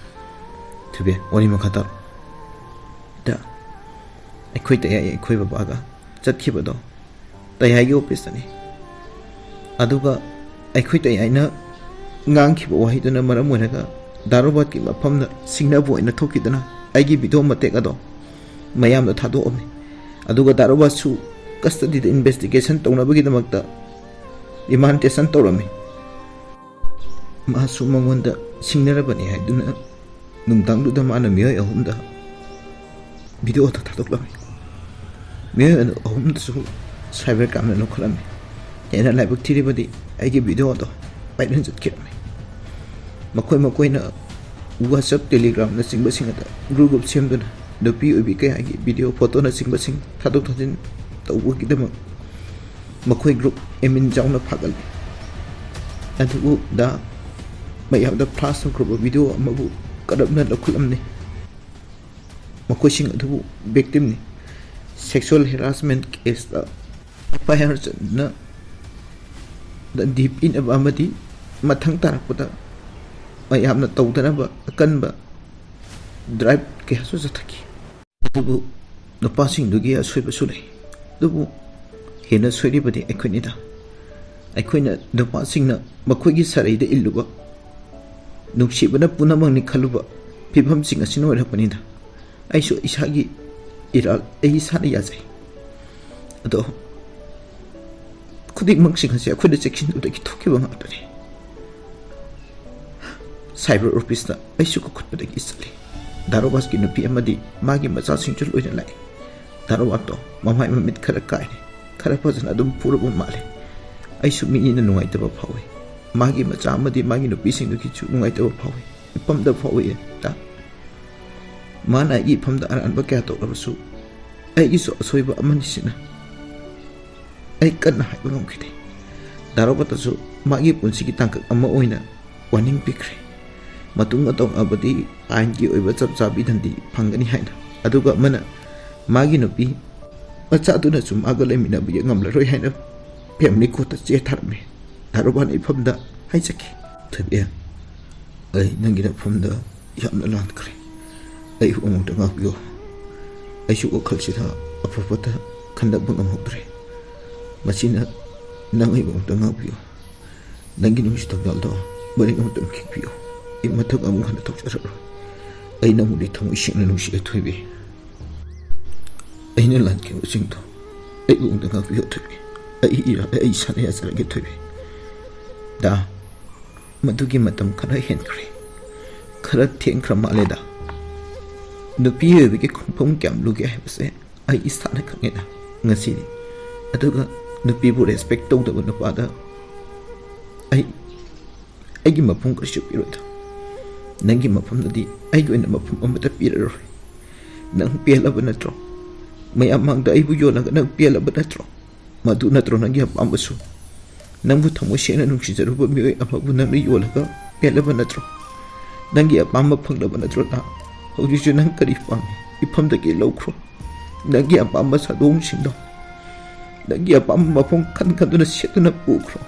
ꯊꯣꯏꯕꯤ, ꯋꯥꯔꯤ ꯃꯈꯥ ꯇꯥꯔꯣ꯫ ꯗ, ꯑꯩꯈꯣꯏ ꯇꯌꯥꯏ ꯑꯩꯈꯣꯏ ꯕꯕꯥꯒ ꯆꯠꯈꯤꯕꯗꯣ ꯇꯌꯥꯏꯒꯤ ꯑꯣꯐꯤꯁꯇꯅꯤ꯫ ꯑꯗꯨꯒ ꯑꯩꯈꯣꯏ ꯇꯌꯥꯏꯅ ꯉꯥꯡꯈꯤꯕ ꯋꯥꯍꯩꯗꯨꯅ ꯃꯔꯝ ꯑꯣꯏꯔꯒ ꯗꯥ ꯔꯣꯕꯥꯔꯠꯀꯤ ꯃꯐꯝꯗ ꯁꯤꯡꯅꯕ ꯑꯣꯏꯅ ꯊꯣꯛꯈꯤꯗꯨꯅ ꯑꯩꯒꯤ ꯚꯤꯗꯤꯑꯣ ꯃꯇꯦꯛ ꯑꯗꯣ ꯃꯌꯥꯝꯗ ꯊꯥꯗꯣꯛꯑꯝꯃꯤ꯫ ꯑꯗꯨꯒ ꯗꯥ ꯔꯣꯕꯥꯔꯠꯁꯨ ꯀꯁꯇꯗꯤꯗ ꯏꯟꯚꯦꯁꯇꯤꯒꯦꯁꯟ ꯇꯧꯅꯕꯒꯤꯗꯃꯛꯇ ꯔꯤꯃꯥꯟꯗꯦꯁꯟ ꯇꯧꯔꯝꯃꯤ꯫ ꯃꯥꯁꯨ ꯃꯉꯣꯟꯗ ꯁꯤꯡꯅꯔꯕꯅꯤ ꯍꯥꯏꯗꯨꯅ ꯅꯨꯡꯗꯥꯡꯗꯨꯗ ꯃꯥꯅ ꯃꯤꯑꯣꯏ ꯑꯍꯨꯝꯗ ꯚꯤꯗꯤꯑꯣꯗꯣ ꯊꯥꯗꯣꯛꯂꯝꯃꯤ꯫ ꯃꯤꯑꯣꯏ ꯑꯗꯨ ꯑꯍꯨꯝꯗꯨꯁꯨ ꯁꯥꯏꯕꯔ ꯀ꯭ꯔꯥꯏꯝꯅ ꯂꯧꯈꯠꯂꯝꯃꯤ꯫ ꯍꯦꯟꯅ ꯂꯥꯏꯕꯛ ꯊꯤꯔꯤꯕꯗꯤ ꯑꯩꯒꯤ ꯚꯤꯗꯤꯑꯣꯗꯣ ꯚꯥꯏꯔꯦꯜ ꯆꯠꯈꯤꯔꯝꯃꯤ꯫ ꯃꯈꯣꯏ ꯃꯈꯣꯏꯅ WhatsApp, Telegram ꯅꯆꯤꯡꯕꯁꯤꯡ ꯑꯗ ꯒ꯭ꯔꯨꯞ ꯒ꯭ꯔꯨꯞ ꯁꯦꯝꯗꯨꯅ ꯅꯨꯄꯤ ꯑꯣꯏꯕꯤ ꯀꯌꯥꯒꯤ ꯚꯤꯗꯤꯑꯣ, ꯐꯣꯇꯣꯅꯆꯤꯡꯕꯁꯤꯡ ꯊꯥꯗꯣꯛ ꯊꯥꯖꯤꯟ ꯇꯧꯕꯒꯤꯗꯃꯛ ꯃꯈꯣꯏ ꯒ꯭ꯔꯨꯞ ꯑꯦꯗꯃꯤꯟ ꯌꯥꯎꯅ ꯐꯥꯒꯠꯂꯤ꯫ ꯑꯗꯨꯕꯨ ꯗ ꯃꯌꯥꯝꯗ ꯐ꯭ꯂꯥꯁ ꯇꯧꯈ꯭ꯔꯕ ꯚꯤꯗꯤꯑꯣ ꯑꯃꯕꯨ ꯀꯔꯞꯅ ꯂꯧꯈꯠꯂꯝꯅꯤ꯫ ꯃꯈꯣꯏꯁꯤꯡ ꯑꯗꯨꯕꯨ ꯚꯤꯛꯇꯤꯝꯅꯤ꯫ ꯁꯦꯛꯁꯨꯋꯦꯜ ꯍꯦꯔꯥꯁꯃꯦꯟ ꯀꯦꯁꯇ FIR ꯆꯟꯅ ꯗꯟꯗꯤ ꯄꯤꯅꯕ ꯑꯃꯗꯤ ꯃꯊꯪ ꯇꯥꯔꯛꯄꯗ ꯃꯌꯥꯝꯅ ꯇꯧꯗꯅꯕ ꯑꯀꯟꯕ ꯗ꯭ꯔꯥꯏꯚ ꯀꯌꯥꯁꯨ ꯆꯠꯊꯈꯤ꯫ ꯑꯗꯨꯕꯨ ꯅꯨꯄꯥꯁꯤꯡꯗꯨꯒꯤ ꯑꯁꯣꯏꯕꯁꯨ ꯂꯩ꯫ ꯑꯗꯨꯕꯨ ꯍꯦꯟꯅ ꯁꯣꯏꯔꯤꯕꯗꯤ ꯑꯩꯈꯣꯏꯅꯤꯗ꯫ ꯑꯩꯈꯣꯏꯅ ꯅꯨꯄꯥꯁꯤꯡꯅ ꯃꯈꯣꯏꯒꯤ ꯁꯥꯔꯩꯗ ꯏꯜꯂꯨꯕ, ꯅꯨꯡꯁꯤꯕꯅ ꯄꯨꯝꯅꯃꯛꯅꯤ ꯈꯜꯂꯨꯕ ꯐꯤꯕꯝꯁꯤꯡ ꯑꯁꯤꯅ ꯑꯣꯏꯔꯛꯄꯅꯤꯗ꯫ ꯑꯩꯁꯨ ꯏꯁꯥꯒꯤ ꯏꯔꯥꯜ ꯑꯩ ꯏꯁꯥꯅ ꯌꯥꯖꯩ꯫ ꯑꯗꯣ ꯈꯨꯗꯤꯡꯃꯛꯁꯤꯡ ꯑꯁꯤ ꯑꯩꯈꯣꯏꯅ ꯆꯦꯛꯁꯤꯟꯗꯕꯗꯒꯤ ꯊꯣꯛꯈꯤꯕ ꯉꯥꯛꯇꯅꯤ꯫ ꯁꯥꯏꯕꯔ ꯑꯣꯐꯤꯁꯇ ꯑꯩꯁꯨ ꯀꯧꯈꯠꯄꯗꯒꯤ ꯆꯠꯂꯤ꯫ ꯗꯥ ꯔꯣꯕꯥꯔꯠꯀꯤ ꯅꯨꯄꯤ ꯑꯃꯗꯤ ꯃꯥꯒꯤ ꯃꯆꯥꯁꯤꯡꯁꯨ ꯂꯣꯏꯅ ꯂꯥꯛꯏ꯫ ꯗꯥ ꯔꯣꯕꯥꯔꯠꯇꯣ ꯃꯃꯥꯏ ꯃꯃꯤꯠ ꯈꯔ ꯀꯥꯏꯔꯦ꯫ ꯈꯔ ꯐꯖꯅ ꯑꯗꯨꯝ ꯐꯨꯔꯕ ꯃꯥꯜꯂꯦ꯫ ꯑꯩꯁꯨ ꯃꯤꯅꯤꯅ ꯅꯨꯡꯉꯥꯏꯇꯕ ꯐꯥꯎꯏ꯫ ꯃꯥꯒꯤ ꯃꯆꯥ ꯑꯃꯗꯤ ꯃꯥꯒꯤ ꯅꯨꯄꯤꯁꯤꯡꯗꯨꯒꯤꯁꯨ ꯅꯨꯡꯉꯥꯏꯇꯕ ꯐꯥꯎꯏ꯫ ꯏꯄꯝꯗ ꯐꯥꯎꯏ, ꯗꯥ꯫ ꯃꯥꯅ ꯑꯩꯒꯤ ꯏꯐꯝꯗ ꯑꯔꯥꯟꯕ ꯀꯌꯥ ꯇꯧꯔꯕꯁꯨ, ꯑꯩꯒꯤꯁꯨ ꯑꯁꯣꯏꯕ ꯑꯃꯅꯤ ꯁꯤꯅ꯫ ꯑꯩ ꯀꯟꯅ ꯍꯥꯏꯕ ꯉꯝꯈꯤꯗꯦ꯫ ꯗꯥ ꯔꯣꯕꯔꯠꯇꯁꯨ ꯃꯥꯒꯤ ꯄꯨꯟꯁꯤꯒꯤ ꯇꯥꯡꯀꯛ ꯑꯃ ꯑꯣꯏꯅ ꯋꯥꯔꯅꯤꯡ ꯄꯤꯈ꯭ꯔꯦ꯫ ꯃꯇꯨꯡ ꯃꯇꯧ ꯑꯃꯗꯤ ꯑꯥꯏꯟꯒꯤ ꯑꯣꯏꯕ ꯆꯞ ꯆꯥꯕꯤ ꯗꯟꯗꯤ ꯐꯪꯒꯅꯤ ꯍꯥꯏꯅ꯫ ꯑꯗꯨꯒ ꯑꯃꯅ ꯃꯥꯒꯤ ꯅꯨꯄꯤ ꯃꯆꯥꯗꯨꯅꯁꯨ ꯃꯥꯒ ꯂꯩꯃꯤꯟꯅꯕ ꯉꯝꯂꯔꯣꯏ ꯍꯥꯏꯅ ꯐꯦꯃꯤꯂꯤ ꯀꯣꯔꯠꯇ ꯆꯦ ꯊꯥꯔꯝꯃꯤ꯫ ꯗꯥ ꯔꯣꯕꯥꯔꯠꯅ ꯏꯐꯝꯗ ꯍꯥꯏꯖꯈꯤ, "ꯊꯣꯏꯕꯤ, ꯑꯩ ꯅꯪꯒꯤ ꯅꯐꯝꯗ ꯌꯥꯝꯅ ꯂꯥꯟꯈ꯭ꯔꯦ꯫ ꯑꯩ ꯑꯃꯨꯛꯇ ꯉꯥꯛꯄꯤꯌꯨ꯫ ꯑꯩꯁꯨ ꯋꯥꯈꯜꯁꯤꯗ ꯑꯐꯕꯇ ꯈꯟꯅꯕ ꯉꯝꯍꯧꯗ꯭ꯔꯦ꯫ ꯃꯁꯤꯅ ꯅꯪ ꯑꯩꯕꯨ ꯑꯃꯨꯛꯇ ꯉꯥꯛꯄꯤꯌꯨ꯫ ꯅꯪꯒꯤ ꯅꯨꯡꯁꯤ ꯊꯧꯖꯥꯜꯗꯣ ꯃꯔꯤꯛ ꯑꯃꯨꯛꯇꯪ ꯈꯤꯛꯄꯤꯌꯨ꯫ ꯑꯩ ꯃꯊꯪ ꯑꯃꯨꯛ ꯍꯟꯅ ꯊꯣꯛꯆꯔꯛꯂꯣꯏ꯫ ꯑꯩ ꯅꯪꯕꯨꯗꯤ ꯊꯃꯣꯏ ꯁꯦꯡꯅ ꯅꯨꯡꯁꯤꯔꯦ ꯊꯣꯏꯕꯤ꯫ ꯑꯩꯅ ꯂꯥꯟꯈꯤꯕꯁꯤꯡꯗꯣ ꯑꯩꯕꯨ ꯑꯃꯨꯛꯇ ꯉꯥꯛꯄꯤꯌꯨ ꯊꯣꯏꯕꯤ꯫ ꯑꯩ ꯏꯔꯥꯜꯂꯦ, ꯑꯩ ꯏꯁꯥꯅ ꯌꯥꯖꯔꯒꯦ ꯊꯣꯏꯕꯤ꯫ ꯗꯥ, ꯃꯗꯨꯒꯤ ꯃꯇꯝ ꯈꯔ ꯍꯦꯟꯈ꯭ꯔꯦ꯫ ꯈꯔ ꯊꯦꯡꯈ꯭ꯔ ꯃꯥꯜꯂꯦꯗ꯫ ꯅꯨꯄꯤ ꯑꯣꯏꯕꯒꯤ ꯈꯣꯡꯐꯝ ꯀꯌꯥꯝ ꯂꯨꯒꯦ ꯍꯥꯏꯕꯁꯦ ꯑꯩ ꯏꯁꯥꯅ ꯈꯪꯉꯦꯗ ꯉꯁꯤꯗꯤ꯫ ꯑꯗꯨꯒ ꯅꯨꯄꯤꯕꯨ ꯔꯦꯁꯄꯦꯛ ꯇꯧꯗꯕ ꯅꯨꯄꯥꯗ ꯑꯩ, ꯑꯩꯒꯤ ꯃꯐꯝ ꯀꯔꯤꯁꯨ ꯄꯤꯔꯣꯏꯗ꯫ ꯅꯪꯒꯤ ꯃꯐꯝꯗꯗꯤ ꯑꯩꯒꯤ ꯑꯣꯏꯅ ꯃꯐꯝ ꯑꯃꯠꯇ ꯄꯤꯔꯔꯣꯏ꯫ ꯅꯪ ꯄꯦꯜꯂꯕ ꯅꯠꯇ꯭ꯔꯣ? ꯃꯌꯥꯝ ꯃꯥꯡꯗ ꯑꯩꯕꯨ ꯌꯣꯜꯂꯒ ꯅꯪ ꯄꯦꯜꯂꯕ ꯅꯠꯇ꯭ꯔꯣ? ꯃꯗꯨ ꯅꯠꯇ꯭ꯔꯣ ꯅꯪꯒꯤ ꯑꯄꯥꯝꯕꯁꯨ? ꯅꯪꯕꯨ ꯊꯃꯣꯏ ꯁꯦꯡꯅ ꯅꯨꯡꯁꯤꯖꯔꯨꯕ ꯃꯤꯑꯣꯏ ꯑꯃꯕꯨ ꯅꯪꯅ ꯌꯣꯜꯂꯒ ꯄꯦꯜꯂꯕ ꯅꯠꯇ꯭ꯔꯣ? ꯅꯪꯒꯤ ꯑꯄꯥꯝꯕ ꯐꯪꯂꯕ ꯅꯠꯇ꯭ꯔꯣ ꯅꯪ? ꯍꯧꯖꯤꯛꯁꯨ ꯅꯪ ꯀꯔꯤ ꯄꯥꯝꯃꯤ? ꯏꯐꯝꯗꯒꯤ ꯂꯧꯈ꯭ꯔꯣ꯫ ꯅꯪꯒꯤ ꯑꯄꯥꯝꯕ ꯁꯥꯗꯣꯡꯁꯤꯡꯗꯣ, ꯅꯪꯒꯤ ꯑꯄꯥꯝꯕ ꯃꯐꯝ ꯈꯟ ꯈꯟꯗꯨꯅ ꯁꯦꯠꯇꯨꯅ ꯄꯨꯈ꯭ꯔꯣ꯫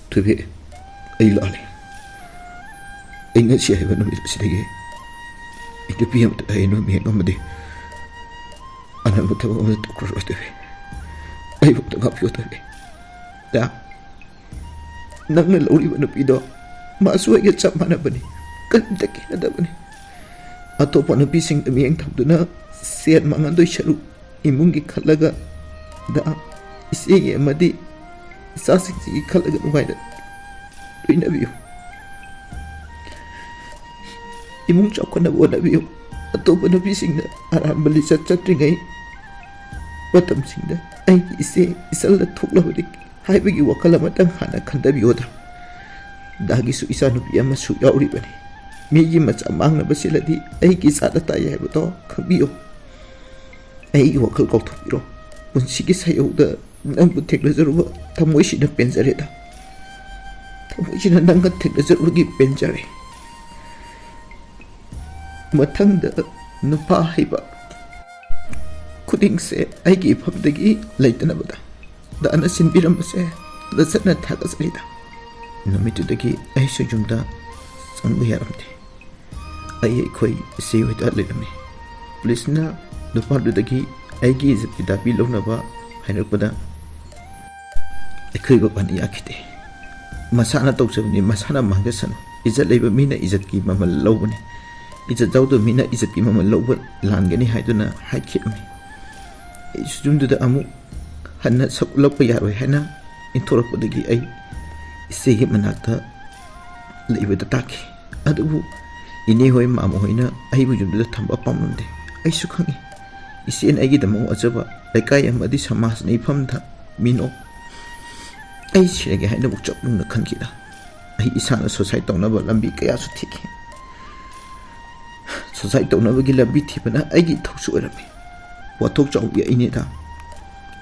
ꯊꯣꯏꯕꯤ, ꯑꯩ ꯂꯥꯜꯂꯦ꯫ ꯑꯩ ꯉꯁꯤ ꯍꯥꯏꯕ ꯅꯨꯃꯤꯠ ꯑꯁꯤꯗꯒꯤ ꯑꯩ ꯅꯨꯄꯤ ꯑꯃꯠꯇ ꯍꯌꯦꯡ ꯃꯤꯠꯌꯦꯡ ꯑꯃꯗꯤ ꯑꯅꯧꯕ ꯊꯕꯛ ꯑꯃꯗ ꯇꯧꯈ꯭ꯔꯔꯣꯏ ꯊꯣꯏꯕꯤ꯫ ꯑꯩꯕꯨ ꯑꯝꯇ ꯉꯥꯛꯄꯤꯌꯨ ꯊꯣꯏꯕꯤ꯫ ꯗꯥ, ꯅꯪꯅ ꯂꯧꯔꯤꯕ ꯅꯨꯄꯤꯗꯣ ꯃꯥꯁꯨ ꯑꯩꯒ ꯆꯞ ꯃꯥꯟꯅꯕꯅꯤ, ꯀꯔꯤꯝꯇ ꯈꯦꯠꯅꯗꯕꯅꯤ꯫ ꯑꯇꯣꯞꯄ ꯅꯨꯄꯤꯁꯤꯡꯗ ꯃꯤꯠꯌꯦꯡ ꯊꯝꯗꯨꯅ ꯁꯦꯟ ꯃꯥꯡꯍꯟꯗꯣꯏ ꯁꯔꯨꯛ ꯏꯃꯨꯡꯒꯤ ꯈꯜꯂꯒ, ꯗꯥ, ꯏꯆꯦꯒꯤ ꯑꯃꯗꯤ ꯏꯆꯥꯁꯤꯡꯁꯤꯒꯤ ꯈꯜꯂꯒ ꯅꯨꯡꯉꯥꯏꯅ ꯂꯣꯏꯅꯕꯤꯌꯨ꯫ ꯏꯃꯨꯡ ꯆꯥꯎꯈꯠꯅꯕ ꯍꯣꯠꯅꯕꯤꯌꯨ꯫ ꯑꯇꯣꯞꯄ ꯅꯨꯄꯤꯁꯤꯡꯅ ꯑꯔꯥꯟꯕ ꯂꯤꯆꯠ ꯆꯠꯇ꯭ꯔꯤꯉꯩ ꯃꯇꯝꯁꯤꯡꯗ ꯑꯩꯒꯤ ꯏꯆꯦ ꯏꯆꯜꯗ ꯊꯣꯛꯂꯕꯗꯤ ꯍꯥꯏꯕꯒꯤ ꯋꯥꯈꯜ ꯑꯃꯇꯪ ꯍꯥꯟꯅ ꯈꯟꯊꯕꯤꯌꯣꯗ꯫ ꯗꯥꯒꯤꯁꯨ ꯏꯆꯥꯅꯨꯄꯤ ꯑꯃꯁꯨ ꯌꯥꯎꯔꯤꯕꯅꯤ꯫ ꯃꯤꯒꯤ ꯃꯆꯥ ꯃꯥꯡꯅꯕ ꯁꯤꯜꯂꯗꯤ ꯑꯩꯒꯤ ꯏꯆꯥꯗ ꯇꯥꯏ ꯍꯥꯏꯕꯗꯣ ꯈꯪꯕꯤꯌꯨ꯫ ꯑꯩꯒꯤ ꯋꯥꯈꯜ ꯀꯥꯎꯊꯣꯛꯄꯤꯔꯣ꯫ ꯄꯨꯟꯁꯤꯒꯤ ꯁꯩꯌꯧꯗ ꯅꯪꯕꯨ ꯊꯦꯡꯅꯖꯔꯨꯕ ꯊꯃꯣꯏꯁꯤꯅ ꯄꯦꯟꯖꯔꯦꯗ꯫ ꯊꯃꯣꯏꯁꯤꯅ ꯅꯪꯒ ꯊꯦꯡꯅꯖꯔꯨꯕꯒꯤ ꯄꯦꯟꯖꯔꯦ꯫ ꯃꯊꯪꯗ ꯅꯨꯄꯥ ꯍꯩꯕ ꯈꯨꯗꯤꯡꯁꯦ ꯑꯩꯒꯤ ꯏꯐꯝꯗꯒꯤ ꯂꯩꯇꯅꯕꯗ ꯗꯥꯅ ꯁꯤꯟꯕꯤꯔꯝꯕꯁꯦ ꯇꯁꯦꯡꯅ ꯊꯥꯒꯠꯆꯔꯤꯗ꯫ ꯅꯨꯃꯤꯠꯇꯨꯗꯒꯤ ꯑꯩꯁꯨ ꯌꯨꯝꯗ ꯆꯪꯕ ꯌꯥꯔꯝꯗꯦ꯫ ꯑꯩ ꯑꯩꯈꯣꯏ ꯏꯆꯦ ꯍꯣꯏꯗ ꯂꯩꯔꯝꯃꯤ꯫ ꯄꯨꯂꯤꯁꯅ ꯅꯨꯄꯥꯗꯨꯗꯒꯤ ꯑꯩꯒꯤ ꯏꯖꯠꯀꯤ ꯗꯥꯕꯤ ꯂꯧꯅꯕ ꯍꯥꯏꯔꯛꯄꯗ ꯑꯩꯈꯣꯏ ꯕꯕꯥꯅ ꯌꯥꯈꯤꯗꯦ꯫ ꯃꯁꯥꯅ ꯇꯧꯖꯕꯅꯤ, ꯃꯁꯥꯅ ꯃꯥꯡꯖꯁꯅꯨ꯫ ꯏꯖꯠ ꯂꯩꯕ ꯃꯤꯅ ꯏꯖꯠꯀꯤ ꯃꯃꯜ ꯂꯧꯕꯅꯤ, ꯏꯖꯠ ꯌꯥꯎꯗꯕ ꯃꯤꯅ ꯏꯖꯠꯀꯤ ꯃꯃꯜ ꯂꯧꯕ ꯂꯥꯟꯒꯅꯤ ꯍꯥꯏꯗꯨꯅ ꯍꯥꯏꯈꯤꯕꯅꯤ꯫ ꯑꯩꯁꯨ ꯌꯨꯝꯗꯨꯗ ꯑꯃꯨꯛ ꯍꯟꯅ ꯁꯛ ꯎꯠꯂꯛꯄ ꯌꯥꯔꯣꯏ ꯍꯥꯏꯅ ꯏꯟꯊꯣꯔꯛꯄꯗꯒꯤ ꯑꯩ ꯏꯆꯦꯒꯤ ꯃꯅꯥꯛꯇ ꯂꯩꯕꯗ ꯇꯥꯈꯤ꯫ ꯑꯗꯨꯕꯨ ꯏꯅꯦ ꯍꯣꯏ, ꯃꯥꯃ ꯍꯣꯏꯅ ꯑꯩꯕꯨ ꯌꯨꯝꯗꯨꯗ ꯊꯝꯕ ꯄꯥꯝꯂꯝꯗꯦ꯫ ꯑꯩꯁꯨ ꯈꯪꯏ, ꯏꯆꯦꯅ ꯑꯩꯒꯤꯗꯃꯛ ꯋꯥꯖꯕ, ꯂꯩꯀꯥꯏ ꯑꯃꯗꯤ ꯁꯃꯥꯖꯅ ꯏꯐꯝꯗ ꯃꯤꯅꯣꯛ꯫ ꯑꯩ ꯁꯤꯔꯒꯦ ꯍꯥꯏꯅꯕꯨ ꯆꯞ ꯌꯨꯡꯅ ꯈꯟꯈꯤꯗ꯫ ꯑꯩ ꯏꯁꯥꯅ ꯁꯨꯁꯥꯏꯠ ꯇꯧꯅꯕ ꯂꯝꯕꯤ ꯀꯌꯥꯁꯨ ꯊꯤꯈꯤ꯫ ꯁꯨꯁꯥꯏꯠ ꯇꯧꯅꯕꯒꯤ ꯂꯝꯕꯤ ꯊꯤꯕꯅ ꯑꯩꯒꯤ ꯏꯊꯧꯁꯨ ꯑꯣꯏꯔꯝꯃꯤ꯫ ꯋꯥꯊꯣꯛ ꯆꯥꯎꯕꯤ ꯑꯩꯅꯦꯗ꯫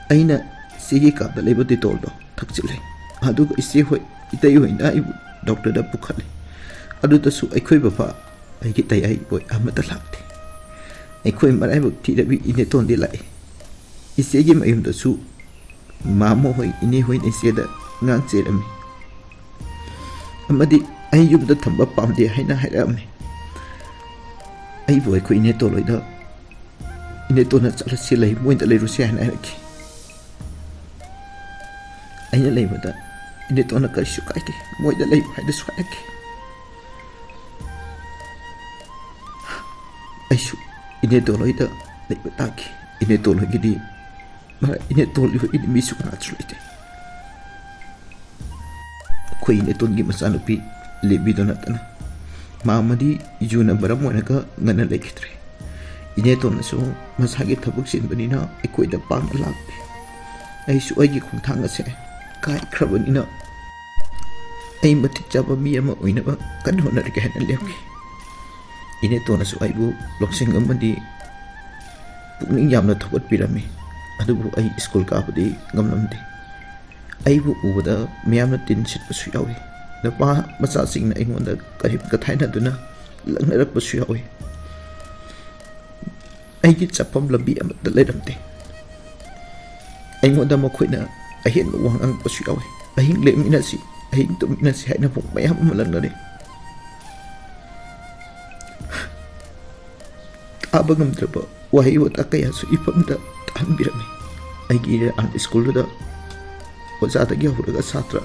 ꯑꯩꯅ ꯏꯆꯦꯒꯤ ꯀꯥꯗ ꯂꯩꯕ ꯗꯤꯇꯣꯜꯗꯣ ꯊꯛꯆꯤꯜꯂꯦ꯫ ꯑꯗꯨꯒ ꯏꯆꯦ ꯍꯣꯏ, ꯏꯇꯩ ꯍꯣꯏꯅ ꯑꯩꯕꯨ ꯗꯣꯛꯇꯔꯗ ꯄꯨꯈꯠꯂꯦ꯫ ꯑꯗꯨꯗꯁꯨ ꯑꯩꯈꯣꯏ ꯕꯕꯥ ꯑꯩꯒꯤ ꯇꯌꯥꯏꯕꯣꯏ ꯑꯃꯠꯇ ꯂꯥꯛꯇꯦ꯫ ꯑꯩꯈꯣꯏ ꯃꯔꯥꯏꯕꯛ ꯊꯤꯔꯕꯤ ꯏꯅꯦꯇꯣꯟꯗꯤ ꯂꯥꯛꯏ꯫ ꯏꯆꯦꯒꯤ ꯃꯌꯨꯝꯗꯁꯨ ꯃꯥꯃ ꯍꯣꯏ, ꯏꯅꯦ ꯍꯣꯏꯅ ꯏꯆꯦꯗ ꯉꯥꯡ ꯆꯦꯔꯝꯃꯤ꯫ ꯑꯃꯗꯤ ꯑꯩ ꯌꯨꯝꯗ ꯊꯝꯕ ꯄꯥꯝꯗꯦ ꯍꯥꯏꯅ ꯍꯥꯏꯔꯛꯑꯝꯃꯤ꯫ ꯑꯩꯕꯨ ꯑꯩꯈꯣꯏ ꯏꯅꯦꯇꯣꯟ ꯍꯣꯏꯗ, ꯏꯅꯦꯇꯣꯟꯅ ꯆꯠꯂꯁꯤ, ꯂꯩ, ꯃꯣꯏꯗ ꯂꯩꯔꯨꯁꯤ ꯍꯥꯏꯅ ꯍꯥꯏꯔꯛꯈꯤ꯫ ꯑꯩꯅ ꯂꯩꯕꯗ ꯏꯅꯦꯇꯣꯟꯅ ꯀꯔꯤꯁꯨ ꯀꯥꯏꯗꯦ, ꯃꯣꯏꯗ ꯂꯩꯌꯨ ꯍꯥꯏꯅꯁꯨ ꯍꯥꯏꯔꯛꯈꯤ꯫ ꯑꯩꯁꯨ ꯏꯅꯦꯇꯣꯟ ꯍꯣꯏꯗ ꯂꯩꯕ ꯇꯥꯈꯤ꯫ ꯏꯅꯦꯇꯣꯟ ꯍꯣꯏꯒꯤꯗꯤ, ꯃꯔ-, ꯏꯅꯦꯇꯣꯟ ꯍꯣꯏꯒꯤꯗꯤ ꯃꯤꯁꯨ ꯀꯅꯥꯁꯨ ꯂꯩꯇꯦ꯫ ꯑꯩꯈꯣꯏ ꯏꯅꯦꯇꯣꯟꯒꯤ ꯃꯆꯥꯅꯨꯄꯤ ꯂꯦꯕꯤꯗꯣ ꯅꯠꯇꯅ꯫ ꯃꯥꯃꯗꯤ ꯌꯨꯅ ꯃꯔꯝ ꯑꯣꯏꯔꯒ ꯉꯟꯅ ꯂꯩꯈꯤꯗ꯭ꯔꯦ꯫ ꯏꯅꯦꯇꯣꯟꯅꯁꯨ ꯃꯁꯥꯒꯤ ꯊꯕꯛ ꯆꯤꯟꯕꯅꯤꯅ ꯑꯩꯈꯣꯏꯗ ꯄꯥꯛꯅ ꯂꯥꯛꯇꯦ꯫ ꯑꯩꯁꯨ ꯑꯩꯒꯤ ꯈꯣꯡꯊꯥꯡ ꯑꯁꯦ ꯀꯥꯏꯈ꯭ꯔꯕꯅꯤꯅ ꯑꯩ ꯃꯇꯤꯛ ꯆꯥꯕ ꯃꯤ ꯑꯃ ꯑꯣꯏꯅꯕ ꯀꯟꯅ ꯍꯣꯠꯅꯔꯒꯦ ꯍꯥꯏꯅ ꯂꯦꯞꯈꯤ꯫ ꯏꯅꯦꯇꯣꯟꯅꯁꯨ ꯑꯩꯕꯨ ꯂꯧꯁꯤꯡ ꯑꯃꯗꯤ ꯄꯨꯛꯅꯤꯡ ꯌꯥꯝꯅ ꯊꯧꯒꯠꯄꯤꯔꯝꯃꯤ꯫ ꯑꯗꯨꯕꯨ ꯑꯩ ꯁ꯭ꯀꯨꯜ ꯀꯥꯕꯗꯤ ꯉꯝꯂꯝꯗꯦ꯫ ꯑꯩꯕꯨ ꯎꯕꯗ ꯃꯤꯌꯥꯝꯅ ꯇꯤꯟ ꯁꯤꯠꯄꯁꯨ ꯌꯥꯎꯏ꯫ ꯅꯨꯄꯥ ꯃꯆꯥꯁꯤꯡꯅ ꯑꯩꯉꯣꯟꯗ ꯀꯔꯦꯝ ꯀꯊꯥꯏꯅꯗꯨꯅ ꯂꯛꯅꯔꯛꯄꯁꯨ ꯌꯥꯎꯏ꯫ ꯑꯩꯒꯤ ꯆꯠꯐꯝ ꯂꯝꯕꯤ ꯑꯃꯠꯇ ꯂꯩꯔꯝꯗꯦ꯫ ꯑꯩꯉꯣꯟꯗ ꯃꯈꯣꯏꯅ ꯑꯍꯦꯟꯕ ꯋꯥ ꯉꯥꯡꯉꯛꯄꯁꯨ ꯌꯥꯎꯏ꯫ "ꯑꯍꯤꯡ ꯂꯦꯛꯃꯤꯟꯅꯁꯤ, ꯑꯍꯤꯡ ꯇꯨꯝꯃꯤꯟꯅꯁꯤ" ꯍꯥꯏꯅ ꯃꯌꯥꯝ ꯑꯃ ꯂꯛꯅꯔꯦ꯫ ꯇꯥꯕ ꯉꯝꯗ꯭ꯔꯕ ꯋꯥꯍꯩ ꯋꯥꯇꯥ ꯀꯌꯥꯁꯨ ꯏꯐꯝꯗ ꯇꯥꯍꯟꯕꯤꯔꯝꯃꯤ꯫ ꯑꯩꯒꯤ ꯏꯔꯥꯟ ꯁ꯭ꯀꯨꯜꯗꯨꯗ ꯑꯣꯖꯥꯗꯒꯤ ꯍꯧꯔꯒ ꯁꯥꯇ꯭ꯔ,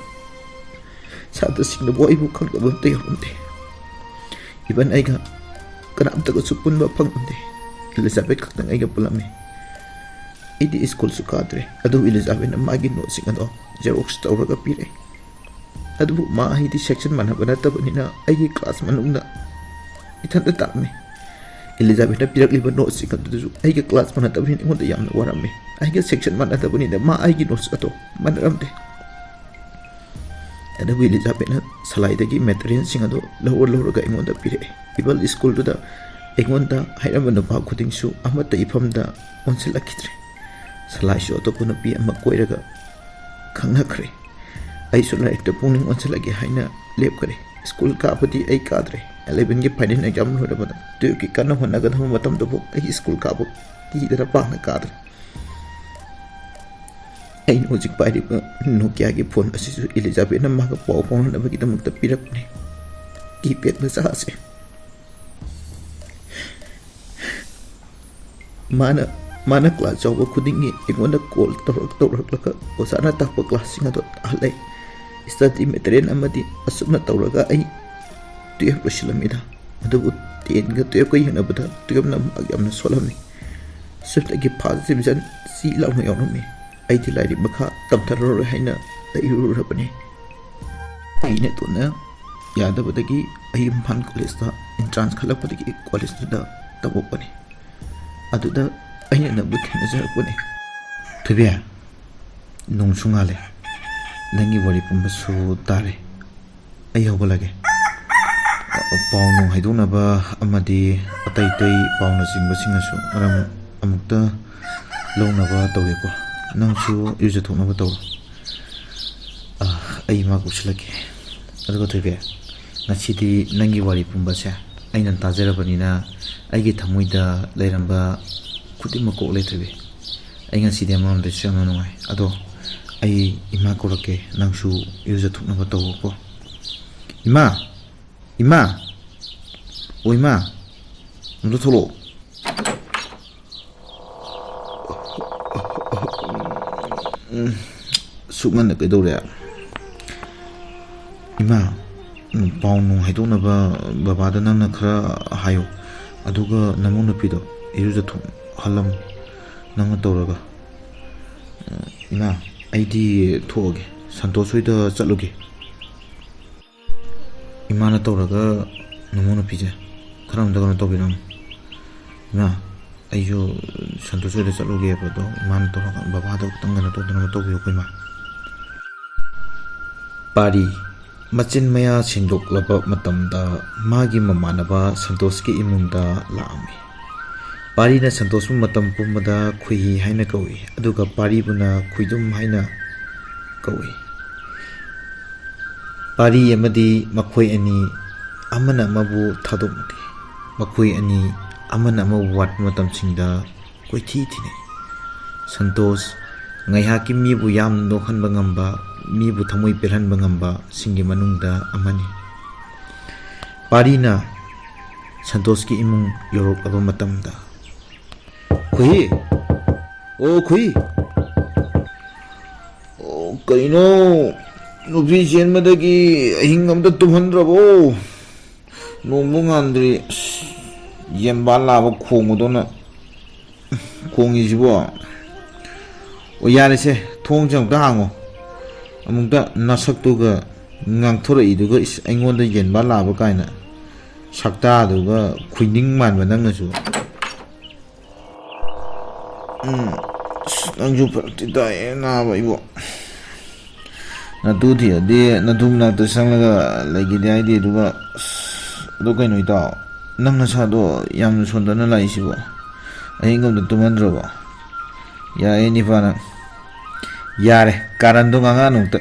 ꯁꯥꯇ꯭ꯔꯁꯤꯡꯅꯕꯨ ꯑꯩꯕꯨ ꯈꯪꯗꯕ ꯑꯝꯇ ꯌꯥꯎꯔꯝꯗꯦ꯫ ꯏꯚꯟ ꯑꯩꯒ ꯀꯅꯥꯝꯇꯒꯁꯨ ꯄꯨꯟꯕ ꯐꯪꯂꯝꯗꯦ꯫ ꯏꯂꯤꯖꯥꯕꯦꯠ ꯈꯛꯇꯪ ꯑꯩꯒ ꯄꯨꯜꯂꯝꯃꯤ꯫ ꯑꯩꯗꯤ ꯁ꯭ꯀꯨꯜꯁꯨ ꯀꯥꯗ꯭ꯔꯦ, ꯑꯗꯨꯕꯨ ꯏꯂꯤꯖꯥꯕꯦꯠꯅ ꯃꯥꯒꯤ ꯅꯣꯠꯁꯤꯡ ꯑꯗꯣ ꯖꯦꯔꯣꯛꯁ ꯇꯧꯔꯒ ꯄꯤꯔꯛꯏ꯫ ꯑꯗꯨꯕꯨ ꯃꯥ ꯑꯩꯗꯤ ꯁꯦꯛꯁꯟ ꯃꯥꯟꯅꯕ ꯅꯠꯇꯕꯅꯤꯅ ꯑꯩꯒꯤ ꯀ꯭ꯂꯥꯁ ꯃꯅꯨꯡꯗ ꯏꯊꯟꯇ ꯇꯥꯛꯂꯝꯃꯤ꯫ ꯏꯂꯤꯖꯥꯕꯦꯠꯅ ꯄꯤꯔꯛꯂꯤꯕ ꯅꯣꯠꯁꯤꯡ ꯑꯗꯨꯗꯁꯨ ꯑꯩꯒ ꯀ꯭ꯂꯥꯁ ꯃꯥꯟꯅꯗꯕꯅꯤꯅ ꯑꯩꯉꯣꯟꯗ ꯌꯥꯝꯅ ꯋꯥꯔꯝꯃꯤ꯫ ꯑꯩꯒ ꯁꯦꯛꯁꯟ ꯃꯥꯟꯅꯗꯕꯅꯤꯅ ꯃꯥ ꯑꯩꯒꯤ ꯅꯣꯠꯁ ꯑꯗꯣ ꯃꯥꯟꯅꯔꯝꯗꯦ꯫ ꯑꯗꯨꯕꯨ ꯏꯂꯤꯖꯥꯕꯦꯠꯅ ꯁꯂꯥꯏꯗꯒꯤ ꯃꯦꯇꯔꯤꯌꯦꯜꯁꯤꯡ ꯑꯗꯨ ꯂꯧꯔ ꯂꯧꯔꯒ ꯑꯩꯉꯣꯟꯗ ꯄꯤꯔꯛꯏ꯫ ꯏꯚꯟ ꯁ꯭ꯀꯨꯜꯗꯨꯗ ꯑꯩꯉꯣꯟꯗ ꯍꯥꯏꯔꯝꯕ ꯅꯨꯄꯥ ꯈꯨꯗꯤꯡꯁꯨ ꯑꯃꯠꯇ ꯏꯐꯝꯗ ꯑꯣꯟꯁꯤꯜꯂꯛꯈꯤꯗ꯭ꯔꯦ꯫ ꯁꯂꯥꯏꯁꯨ ꯑꯇꯣꯞꯄ ꯅꯨꯄꯤ ꯑꯃ ꯀꯣꯏꯔꯒ ꯈꯪꯅꯈ꯭ꯔꯦ꯫ ꯑꯩꯁꯨ ꯂꯥꯏꯔꯤꯛꯇ ꯄꯨꯛꯅꯤꯡ ꯑꯣꯟꯁꯤꯜꯂꯒꯦ ꯍꯥꯏꯅ ꯂꯦꯞꯈ꯭ꯔꯦ꯫ ꯁ꯭ꯀꯨꯜ ꯀꯥꯕꯗꯤ ꯑꯩ ꯀꯥꯗ꯭ꯔꯦ꯫ ꯑꯦꯂꯦꯚꯦꯟꯒꯤ ꯐꯥꯏꯅꯦꯜ ꯑꯦꯛꯖꯥꯝ ꯂꯣꯏꯔꯕꯗ ꯇꯨꯌꯦꯜꯐꯀꯤ ꯀꯟꯅ ꯍꯣꯠꯅꯒꯗꯕ ꯃꯇꯝꯗꯐꯥꯎ ꯑꯩ ꯁ꯭ꯀꯨꯜ ꯀꯥꯕ ꯀꯤꯗꯅ ꯄꯥꯡꯅ ꯀꯥꯗ꯭ꯔꯦ꯫ ꯑꯩꯅ ꯍꯧꯖꯤꯛ ꯄꯥꯏꯔꯤꯕ ꯅꯣꯀꯤꯌꯥꯒꯤ ꯐꯣꯟ ꯑꯁꯤꯁꯨ ꯏꯂꯤꯖꯥꯕꯦꯠꯅ ꯃꯥꯒ ꯄꯥꯎ ꯐꯥꯎꯅꯅꯕꯒꯤꯗꯃꯛꯇ ꯄꯤꯔꯛꯄꯅꯤ꯫ ꯀꯤꯄꯦꯗ ꯃꯆꯥ ꯑꯁꯦ꯫ ꯃꯥꯅ, ꯃꯥꯅ ꯀ꯭ꯂꯥꯁ ꯌꯥꯎꯕ ꯈꯨꯗꯤꯡꯒꯤ ꯑꯩꯉꯣꯟꯗ ꯀꯣꯜ ꯇꯧꯔꯛ-, ꯇꯧꯔꯛꯂꯒ ꯑꯣꯖꯥꯅ ꯇꯥꯛꯄ ꯀ꯭ꯂꯥꯁꯁꯤꯡ ꯑꯗꯣ ꯇꯥꯍꯜꯂꯦ꯫ ꯁ꯭ꯇꯗꯤ ꯃꯦꯇꯔꯤꯌꯦꯜ ꯑꯃꯗꯤ ꯑꯁꯨꯝꯅ ꯇꯧꯔꯒ ꯑꯩ ꯇꯨꯌꯦꯜꯐ ꯂꯣꯏꯁꯤꯜꯂꯝꯃꯤꯗ꯫ ꯑꯗꯨꯕꯨ ꯇꯦꯟꯒ ꯇꯨꯌꯦꯜꯐꯀ ꯌꯦꯡꯅꯕꯗ ꯇꯨꯌꯦꯜꯐꯅ ꯃꯥꯔꯛ ꯌꯥꯝꯅ ꯁꯣꯜꯂꯝꯃꯤ꯫ ꯁꯨꯞꯅꯒꯤ ꯐꯥꯔꯁ ꯗꯤꯕꯤꯖꯟ ꯆꯤ ꯂꯥꯎꯅ ꯌꯥꯎꯔꯝꯃꯤ꯫ ꯑꯩꯗꯤ ꯂꯥꯏꯔꯤꯛ ꯃꯈꯥ ꯇꯝꯊꯔꯔꯣꯏ ꯍꯥꯏꯅ ꯂꯩꯔꯨꯔꯕꯅꯤ꯫ ꯑꯩꯅ ꯇꯣꯟꯅ ꯌꯥꯗꯕꯗꯒꯤ ꯑꯩ ꯏꯝꯐꯥꯜ ꯀꯣꯂꯦꯖꯇ ꯑꯦꯟꯇ꯭ꯔꯥꯟꯁ ꯈꯜꯂꯛꯄꯗꯒꯤ ꯀꯣꯂꯦꯖꯇꯨꯗ ꯇꯝꯃꯛꯄꯅꯤ꯫ ꯑꯗꯨꯗ ꯑꯩꯅ ꯅꯪꯕꯨ ꯊꯦꯡꯅꯖꯔꯛꯄꯅꯤ꯫ ꯊꯣꯏꯕꯤ, ꯅꯣꯡꯁꯨ ꯉꯥꯜꯂꯦ, ꯅꯪꯒꯤ ꯋꯥꯔꯤ ꯄꯨꯝꯕꯁꯨ ꯇꯥꯔꯦ꯫ ꯑꯩ ꯍꯧꯒꯠꯂꯒꯦ꯫ ꯄꯥꯎ ꯅꯨꯡ ꯍꯥꯏꯗꯣꯛꯅꯕ ꯑꯃꯗꯤ ꯑꯇꯩ ꯑꯇꯩ ꯄꯥꯎꯅꯆꯤꯡꯕꯁꯤꯡꯅꯁꯨ ꯃꯔꯝ ꯑꯃꯨꯛꯇ ꯂꯧꯅꯕ ꯇꯧꯒꯦꯀꯣ꯫ ꯅꯪꯁꯨ ꯏꯔꯨꯖꯊꯣꯛꯅꯕ ꯇꯧꯔꯣ꯫ ꯑ, ꯑꯩ ꯏꯃꯥ ꯀꯧꯁꯤꯜꯂꯛꯀꯦ꯫ ꯑꯗꯨꯒ ꯊꯣꯏꯕꯤ, ꯉꯁꯤꯗꯤ ꯅꯪꯒꯤ ꯋꯥꯔꯤ ꯄꯨꯝꯕꯁꯦ ꯑꯩꯅ ꯇꯥꯖꯔꯕꯅꯤꯅ ꯑꯩꯒꯤ ꯊꯃꯣꯏꯗ ꯂꯩꯔꯝꯕ ꯈꯨꯗꯤꯡꯃꯛ ꯀꯣꯛꯂꯦ ꯊꯣꯏꯕꯤ꯫ ꯑꯩ ꯉꯁꯤꯗꯤ ꯑꯃꯔꯣꯝꯗꯁꯨ ꯌꯥꯝꯅ ꯅꯨꯡꯉꯥꯏ꯫ ꯑꯗꯣ ꯑꯩ ꯏꯃꯥ ꯀꯧꯔꯛꯀꯦ, ꯅꯪꯁꯨ ꯏꯔꯨꯖꯊꯣꯛꯅꯕ ꯇꯧꯋꯣꯀꯣ꯫ ꯏꯃꯥ! ꯏꯃꯥ! ꯑꯣ ꯏꯃꯥ! ꯑꯝꯇ ꯊꯣꯛꯂꯛꯑꯣ꯫ ꯎꯝ, ꯁꯨꯛ ꯉꯟꯅ ꯀꯩꯗꯧꯔꯦ? ꯏꯃꯥ, ꯎꯝ, ꯄꯥꯎ ꯅꯨꯡ ꯍꯥꯏꯗꯣꯛꯅꯕ ꯕꯕꯥꯗ ꯅꯪꯅ ꯈꯔ ꯍꯥꯏꯌꯨ꯫ ꯑꯗꯨꯒ ꯅꯃꯧ ꯅꯨꯄꯤꯗꯣ ꯏꯔꯨꯖꯊꯣꯛꯍꯜꯂꯝꯃꯨ, ꯅꯪꯅ ꯇꯧꯔꯒ꯫ ꯏꯃꯥ, ꯑꯩꯗꯤ ꯊꯣꯛꯑꯒꯦ, ꯁꯟꯇꯣꯁ ꯍꯣꯏꯗ ꯆꯠꯂꯨꯒꯦ꯫ ꯏꯃꯥꯅ ꯇꯧꯔꯒ ꯅꯃꯧ ꯅꯨꯄꯤꯁꯦ ꯈꯔ ꯑꯝꯇ ꯀꯩꯅꯣ ꯇꯧꯕꯤꯔꯝꯃꯨ꯫ ꯏꯃꯥ, ꯑꯩꯁꯨ ꯁꯟꯇꯣꯁ ꯍꯣꯏꯗ ꯆꯠꯂꯨꯒꯦꯕ, ꯑꯗꯣ ꯏꯃꯥꯅ ꯇꯧꯔꯒ ꯕꯕꯥꯗꯣ ꯈꯤꯇꯪ ꯀꯩꯅꯣ ꯇꯧꯗꯅꯕ ꯇꯧꯕꯤꯌꯨꯀꯣ ꯏꯃꯥ꯫ ꯄꯥꯔꯤ꯫ ꯃꯆꯤꯟ ꯃꯌꯥ ꯁꯦꯡꯗꯣꯛꯂꯕ ꯃꯇꯝꯗ ꯃꯥꯒꯤ ꯃꯃꯥꯟꯅꯕ ꯁꯟꯇꯣꯁꯀꯤ ꯏꯃꯨꯡꯗ ꯂꯥꯛꯑꯝꯃꯤ꯫ ꯄꯥꯔꯤꯅ ꯁꯟꯇꯣꯁꯄꯨ ꯃꯇꯝ ꯄꯨꯝꯕꯗ ꯈꯨꯍꯤ ꯍꯥꯏꯅ ꯀꯧꯏ, ꯑꯗꯨꯒ ꯄꯥꯔꯤꯕꯨꯅ ꯈꯨꯏꯗꯨꯝ ꯍꯥꯏꯅ ꯀꯧꯏ꯫ ꯄꯥꯔꯤ ꯑꯃꯗꯤ ꯃꯈꯣꯏ ꯑꯅꯤ ꯑꯃꯅ ꯑꯃꯕꯨ ꯊꯥꯗꯣꯛꯅꯗꯦ꯫ ꯃꯈꯣꯏ ꯑꯅꯤ ꯑꯃꯅ ꯑꯃꯕꯨ ꯋꯥꯠꯄ ꯃꯇꯝꯁꯤꯡꯗ ꯀꯣꯏꯊꯤ ꯊꯤꯅꯩ꯫ ꯁꯟꯇꯣꯁ ꯉꯥꯏꯍꯥꯛꯀꯤ ꯃꯤꯕꯨ ꯌꯥꯝꯅ ꯅꯣꯛꯍꯟꯕ ꯉꯝꯕ, ꯃꯤꯕꯨ ꯊꯃꯣꯏ ꯄꯦꯜꯍꯟꯕ ꯉꯝꯕꯁꯤꯡꯒꯤ ꯃꯅꯨꯡꯗ ꯑꯃꯅꯤ꯫ ꯄꯥꯔꯤꯅ ꯁꯟꯇꯣꯁꯀꯤ ꯏꯃꯨꯡ ꯌꯧꯔꯛꯂꯕ ꯃꯇꯝꯗ, "ꯈꯨꯍꯤ! ꯑꯣ ꯈꯨꯍꯤ! ꯑꯣ, ꯀꯩꯅꯣ? ꯅꯨꯄꯤ ꯆꯦꯟꯕꯗꯒꯤ ꯑꯍꯤꯡ ꯑꯝꯇ ꯇꯨꯝꯍꯟꯗ꯭ꯔꯕꯣ? ꯅꯣꯡꯕꯨ ꯉꯥꯟꯗ꯭ꯔꯤ꯫ ꯑꯁ, ꯌꯦꯟꯕꯥ ꯂꯥꯕ ꯈꯣꯡꯕꯗꯧꯅ ꯈꯣꯡꯉꯤꯁꯤꯕꯣ? ꯑꯣ, ꯌꯥꯔꯦꯁꯦ, ꯊꯣꯡꯁꯦ ꯑꯃꯨꯛꯇ ꯍꯥꯡꯉꯣ꯫ ꯑꯃꯨꯛꯇ ꯅꯁꯛꯇꯨꯒ ꯉꯥꯡꯊꯣꯔꯛꯏꯗꯨꯒ, ꯏꯁ, ꯑꯩꯉꯣꯟꯗ ꯌꯦꯟꯕꯥ ꯂꯥꯕ ꯀꯥꯏꯅ ꯁꯛꯇꯥꯗꯨꯒ ꯈꯨꯏꯅꯤꯡ ꯃꯥꯟꯕ ꯅꯪꯅꯁꯨ꯫ ꯎꯝ, ꯑꯁ, ꯅꯪꯁꯨ ꯐꯔꯛꯇꯤ ꯇꯥꯏꯌꯦ ꯅꯥꯕ ꯏꯕꯣ꯫ ꯅꯇꯨ ꯊꯤꯔꯗꯤ ꯅꯇꯨ ꯃꯅꯥꯛꯇ ꯆꯪꯂꯒ ꯂꯩꯒꯦꯗꯤ ꯍꯥꯏꯗꯦ, ꯑꯗꯨꯒ ꯑꯁ, ꯑꯗꯣ ꯀꯩꯅꯣ ꯏꯇꯥꯎ, ꯅꯪ ꯅꯁꯥꯗꯣ ꯌꯥꯝꯅ ꯁꯣꯟꯗꯅ ꯂꯥꯛꯏꯁꯤꯕꯣ? ꯑꯍꯤꯡ ꯑꯃꯗ ꯇꯨꯝꯍꯟꯗ꯭ꯔꯕꯣ? ꯌꯥꯔꯦ ꯅꯤꯄꯥ ꯅꯪ꯫ ꯌꯥꯔꯦ, ꯀꯥꯔꯟꯗꯣ ꯉꯥꯡꯉꯛꯑꯅꯨ ꯑꯝꯇ꯫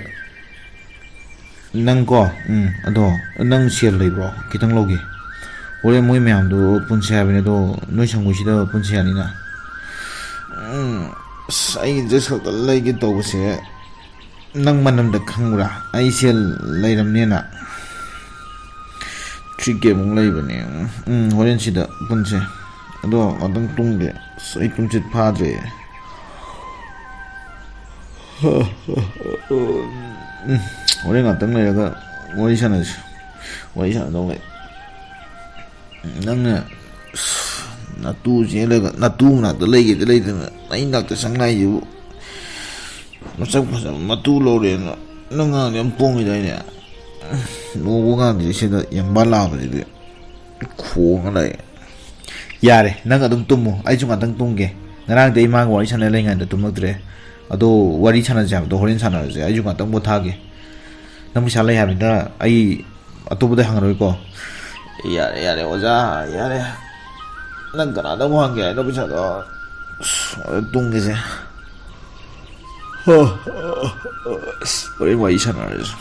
ꯅꯪ ꯀꯣ, ꯎꯝ, ꯑꯗꯣ ꯅꯪ ꯁꯦꯜ ꯂꯩꯕ꯭ꯔꯣ? ꯈꯤꯇꯪ ꯂꯧꯒꯦ꯫ ꯍꯣꯔꯦꯟ ꯃꯣꯏ ꯃꯌꯥꯝꯗꯣ ꯄꯨꯟꯁꯦ ꯍꯥꯏꯕꯅꯦ, ꯑꯗꯣ ꯅꯣꯏ ꯁꯪꯒꯣꯏꯁꯤꯗ ꯄꯨꯟꯁꯦ ꯌꯥꯅꯤꯅ? ꯎꯝ, ꯑꯁ, ꯑꯩ ꯗ꯭ꯔꯦꯁ ꯈꯛꯇ ꯂꯩꯒꯦ ꯇꯧꯕꯁꯦ, ꯅꯪ ꯃꯅꯝꯗ ꯈꯪꯕ꯭ꯔꯥ? ꯑꯩ ꯁꯦꯜ ꯂꯩꯔꯝꯅꯦꯅ꯫ ꯊ꯭ꯔꯤ ꯀꯦ ꯃꯨꯛ ꯂꯩꯕꯅꯦ꯫ ꯎꯝ, ꯍꯣꯔꯦꯟ ꯁꯤꯗ ꯄꯨꯟꯁꯦ꯫ ꯑꯗꯣ ꯉꯥꯛꯇꯪ ꯇꯨꯝꯒꯦ꯫ ꯑꯁ, ꯑꯩ ꯇꯨꯝꯁꯤꯠ ꯐꯥꯗ꯭ꯔꯦ꯫ ꯎꯝ, ꯍꯣꯔꯦꯟ ꯉꯥꯛꯇꯪ ꯂꯩꯔꯒ ꯋꯥꯔꯤ ꯁꯥꯟꯅꯁꯤ꯫ ꯋꯥꯔꯤ ꯁꯥꯟꯅꯗꯧ ꯂꯩ꯫ ꯅꯪꯅ, ꯑꯁ, ꯅꯇꯨ ꯆꯦꯜꯂꯒ ꯅꯇꯨ ꯃꯅꯥꯛꯇ ꯂꯩꯒꯦꯗꯤ ꯂꯩꯇꯅ ꯑꯩ ꯅꯥꯛꯇ ꯆꯪꯂꯛꯏꯁꯤꯕꯨ꯫ ꯃꯁꯛ ꯐꯖꯕ ꯃꯇꯨ ꯂꯧꯔꯦꯅ ꯅꯪ ꯉꯥꯡꯗꯤ ꯌꯥꯝ ꯄꯣꯡꯉꯤꯗꯥꯏꯅꯦ? ꯅꯣꯡꯕꯨ ꯉꯥꯡꯗ꯭ꯔꯤ ꯁꯤꯗ ꯌꯦꯡꯕꯥ ꯂꯥꯛꯄꯁꯤꯗꯤ ꯈꯣꯡꯉ ꯂꯩ꯫ ꯌꯥꯔꯦ, ꯅꯪ ꯑꯗꯨꯝ ꯇꯨꯝꯃꯨ, ꯑꯩꯁꯨ ꯉꯥꯛꯇꯪ ꯇꯨꯝꯒꯦ꯫ ꯉꯔꯥꯡꯗꯤ ꯑꯩ ꯃꯥꯒ ꯋꯥꯔꯤ ꯁꯥꯟꯅ ꯂꯩꯉꯩꯗ ꯇꯨꯝꯃꯛꯇ꯭ꯔꯦ꯫ ꯑꯗꯣ ꯋꯥꯔꯤ ꯁꯥꯟꯅꯁꯦ ꯍꯥꯏꯕꯗꯣ ꯍꯣꯔꯦꯟ ꯁꯥꯟꯅꯔꯁꯦ, ꯑꯩꯁꯨ ꯉꯥꯛꯇꯪ ꯄꯣꯊꯥꯒꯦ꯫ ꯅꯪ ꯄꯩꯁꯥ ꯂꯩ ꯍꯥꯏꯕꯅꯤꯅ ꯑꯩ ꯑꯇꯣꯞꯄꯗ ꯍꯪꯉꯔꯣꯏꯀꯣ꯫ ꯌꯥꯔꯦ, ꯌꯥꯔꯦ, ꯑꯣꯖꯥ, ꯌꯥꯔꯦ꯫ ꯅꯪ ꯀꯅꯥꯗ ꯑꯃꯨꯛ ꯍꯪꯒꯦ ꯍꯥꯏꯅꯣ ꯄꯩꯁꯥꯗꯣ? ꯑꯁ, ꯇꯨꯝꯒꯦꯁꯦ꯫ ꯑꯁ, ꯍꯣꯔꯦꯟ ꯋꯥꯔꯤ ꯁꯥꯟꯅꯔꯁꯦ꯫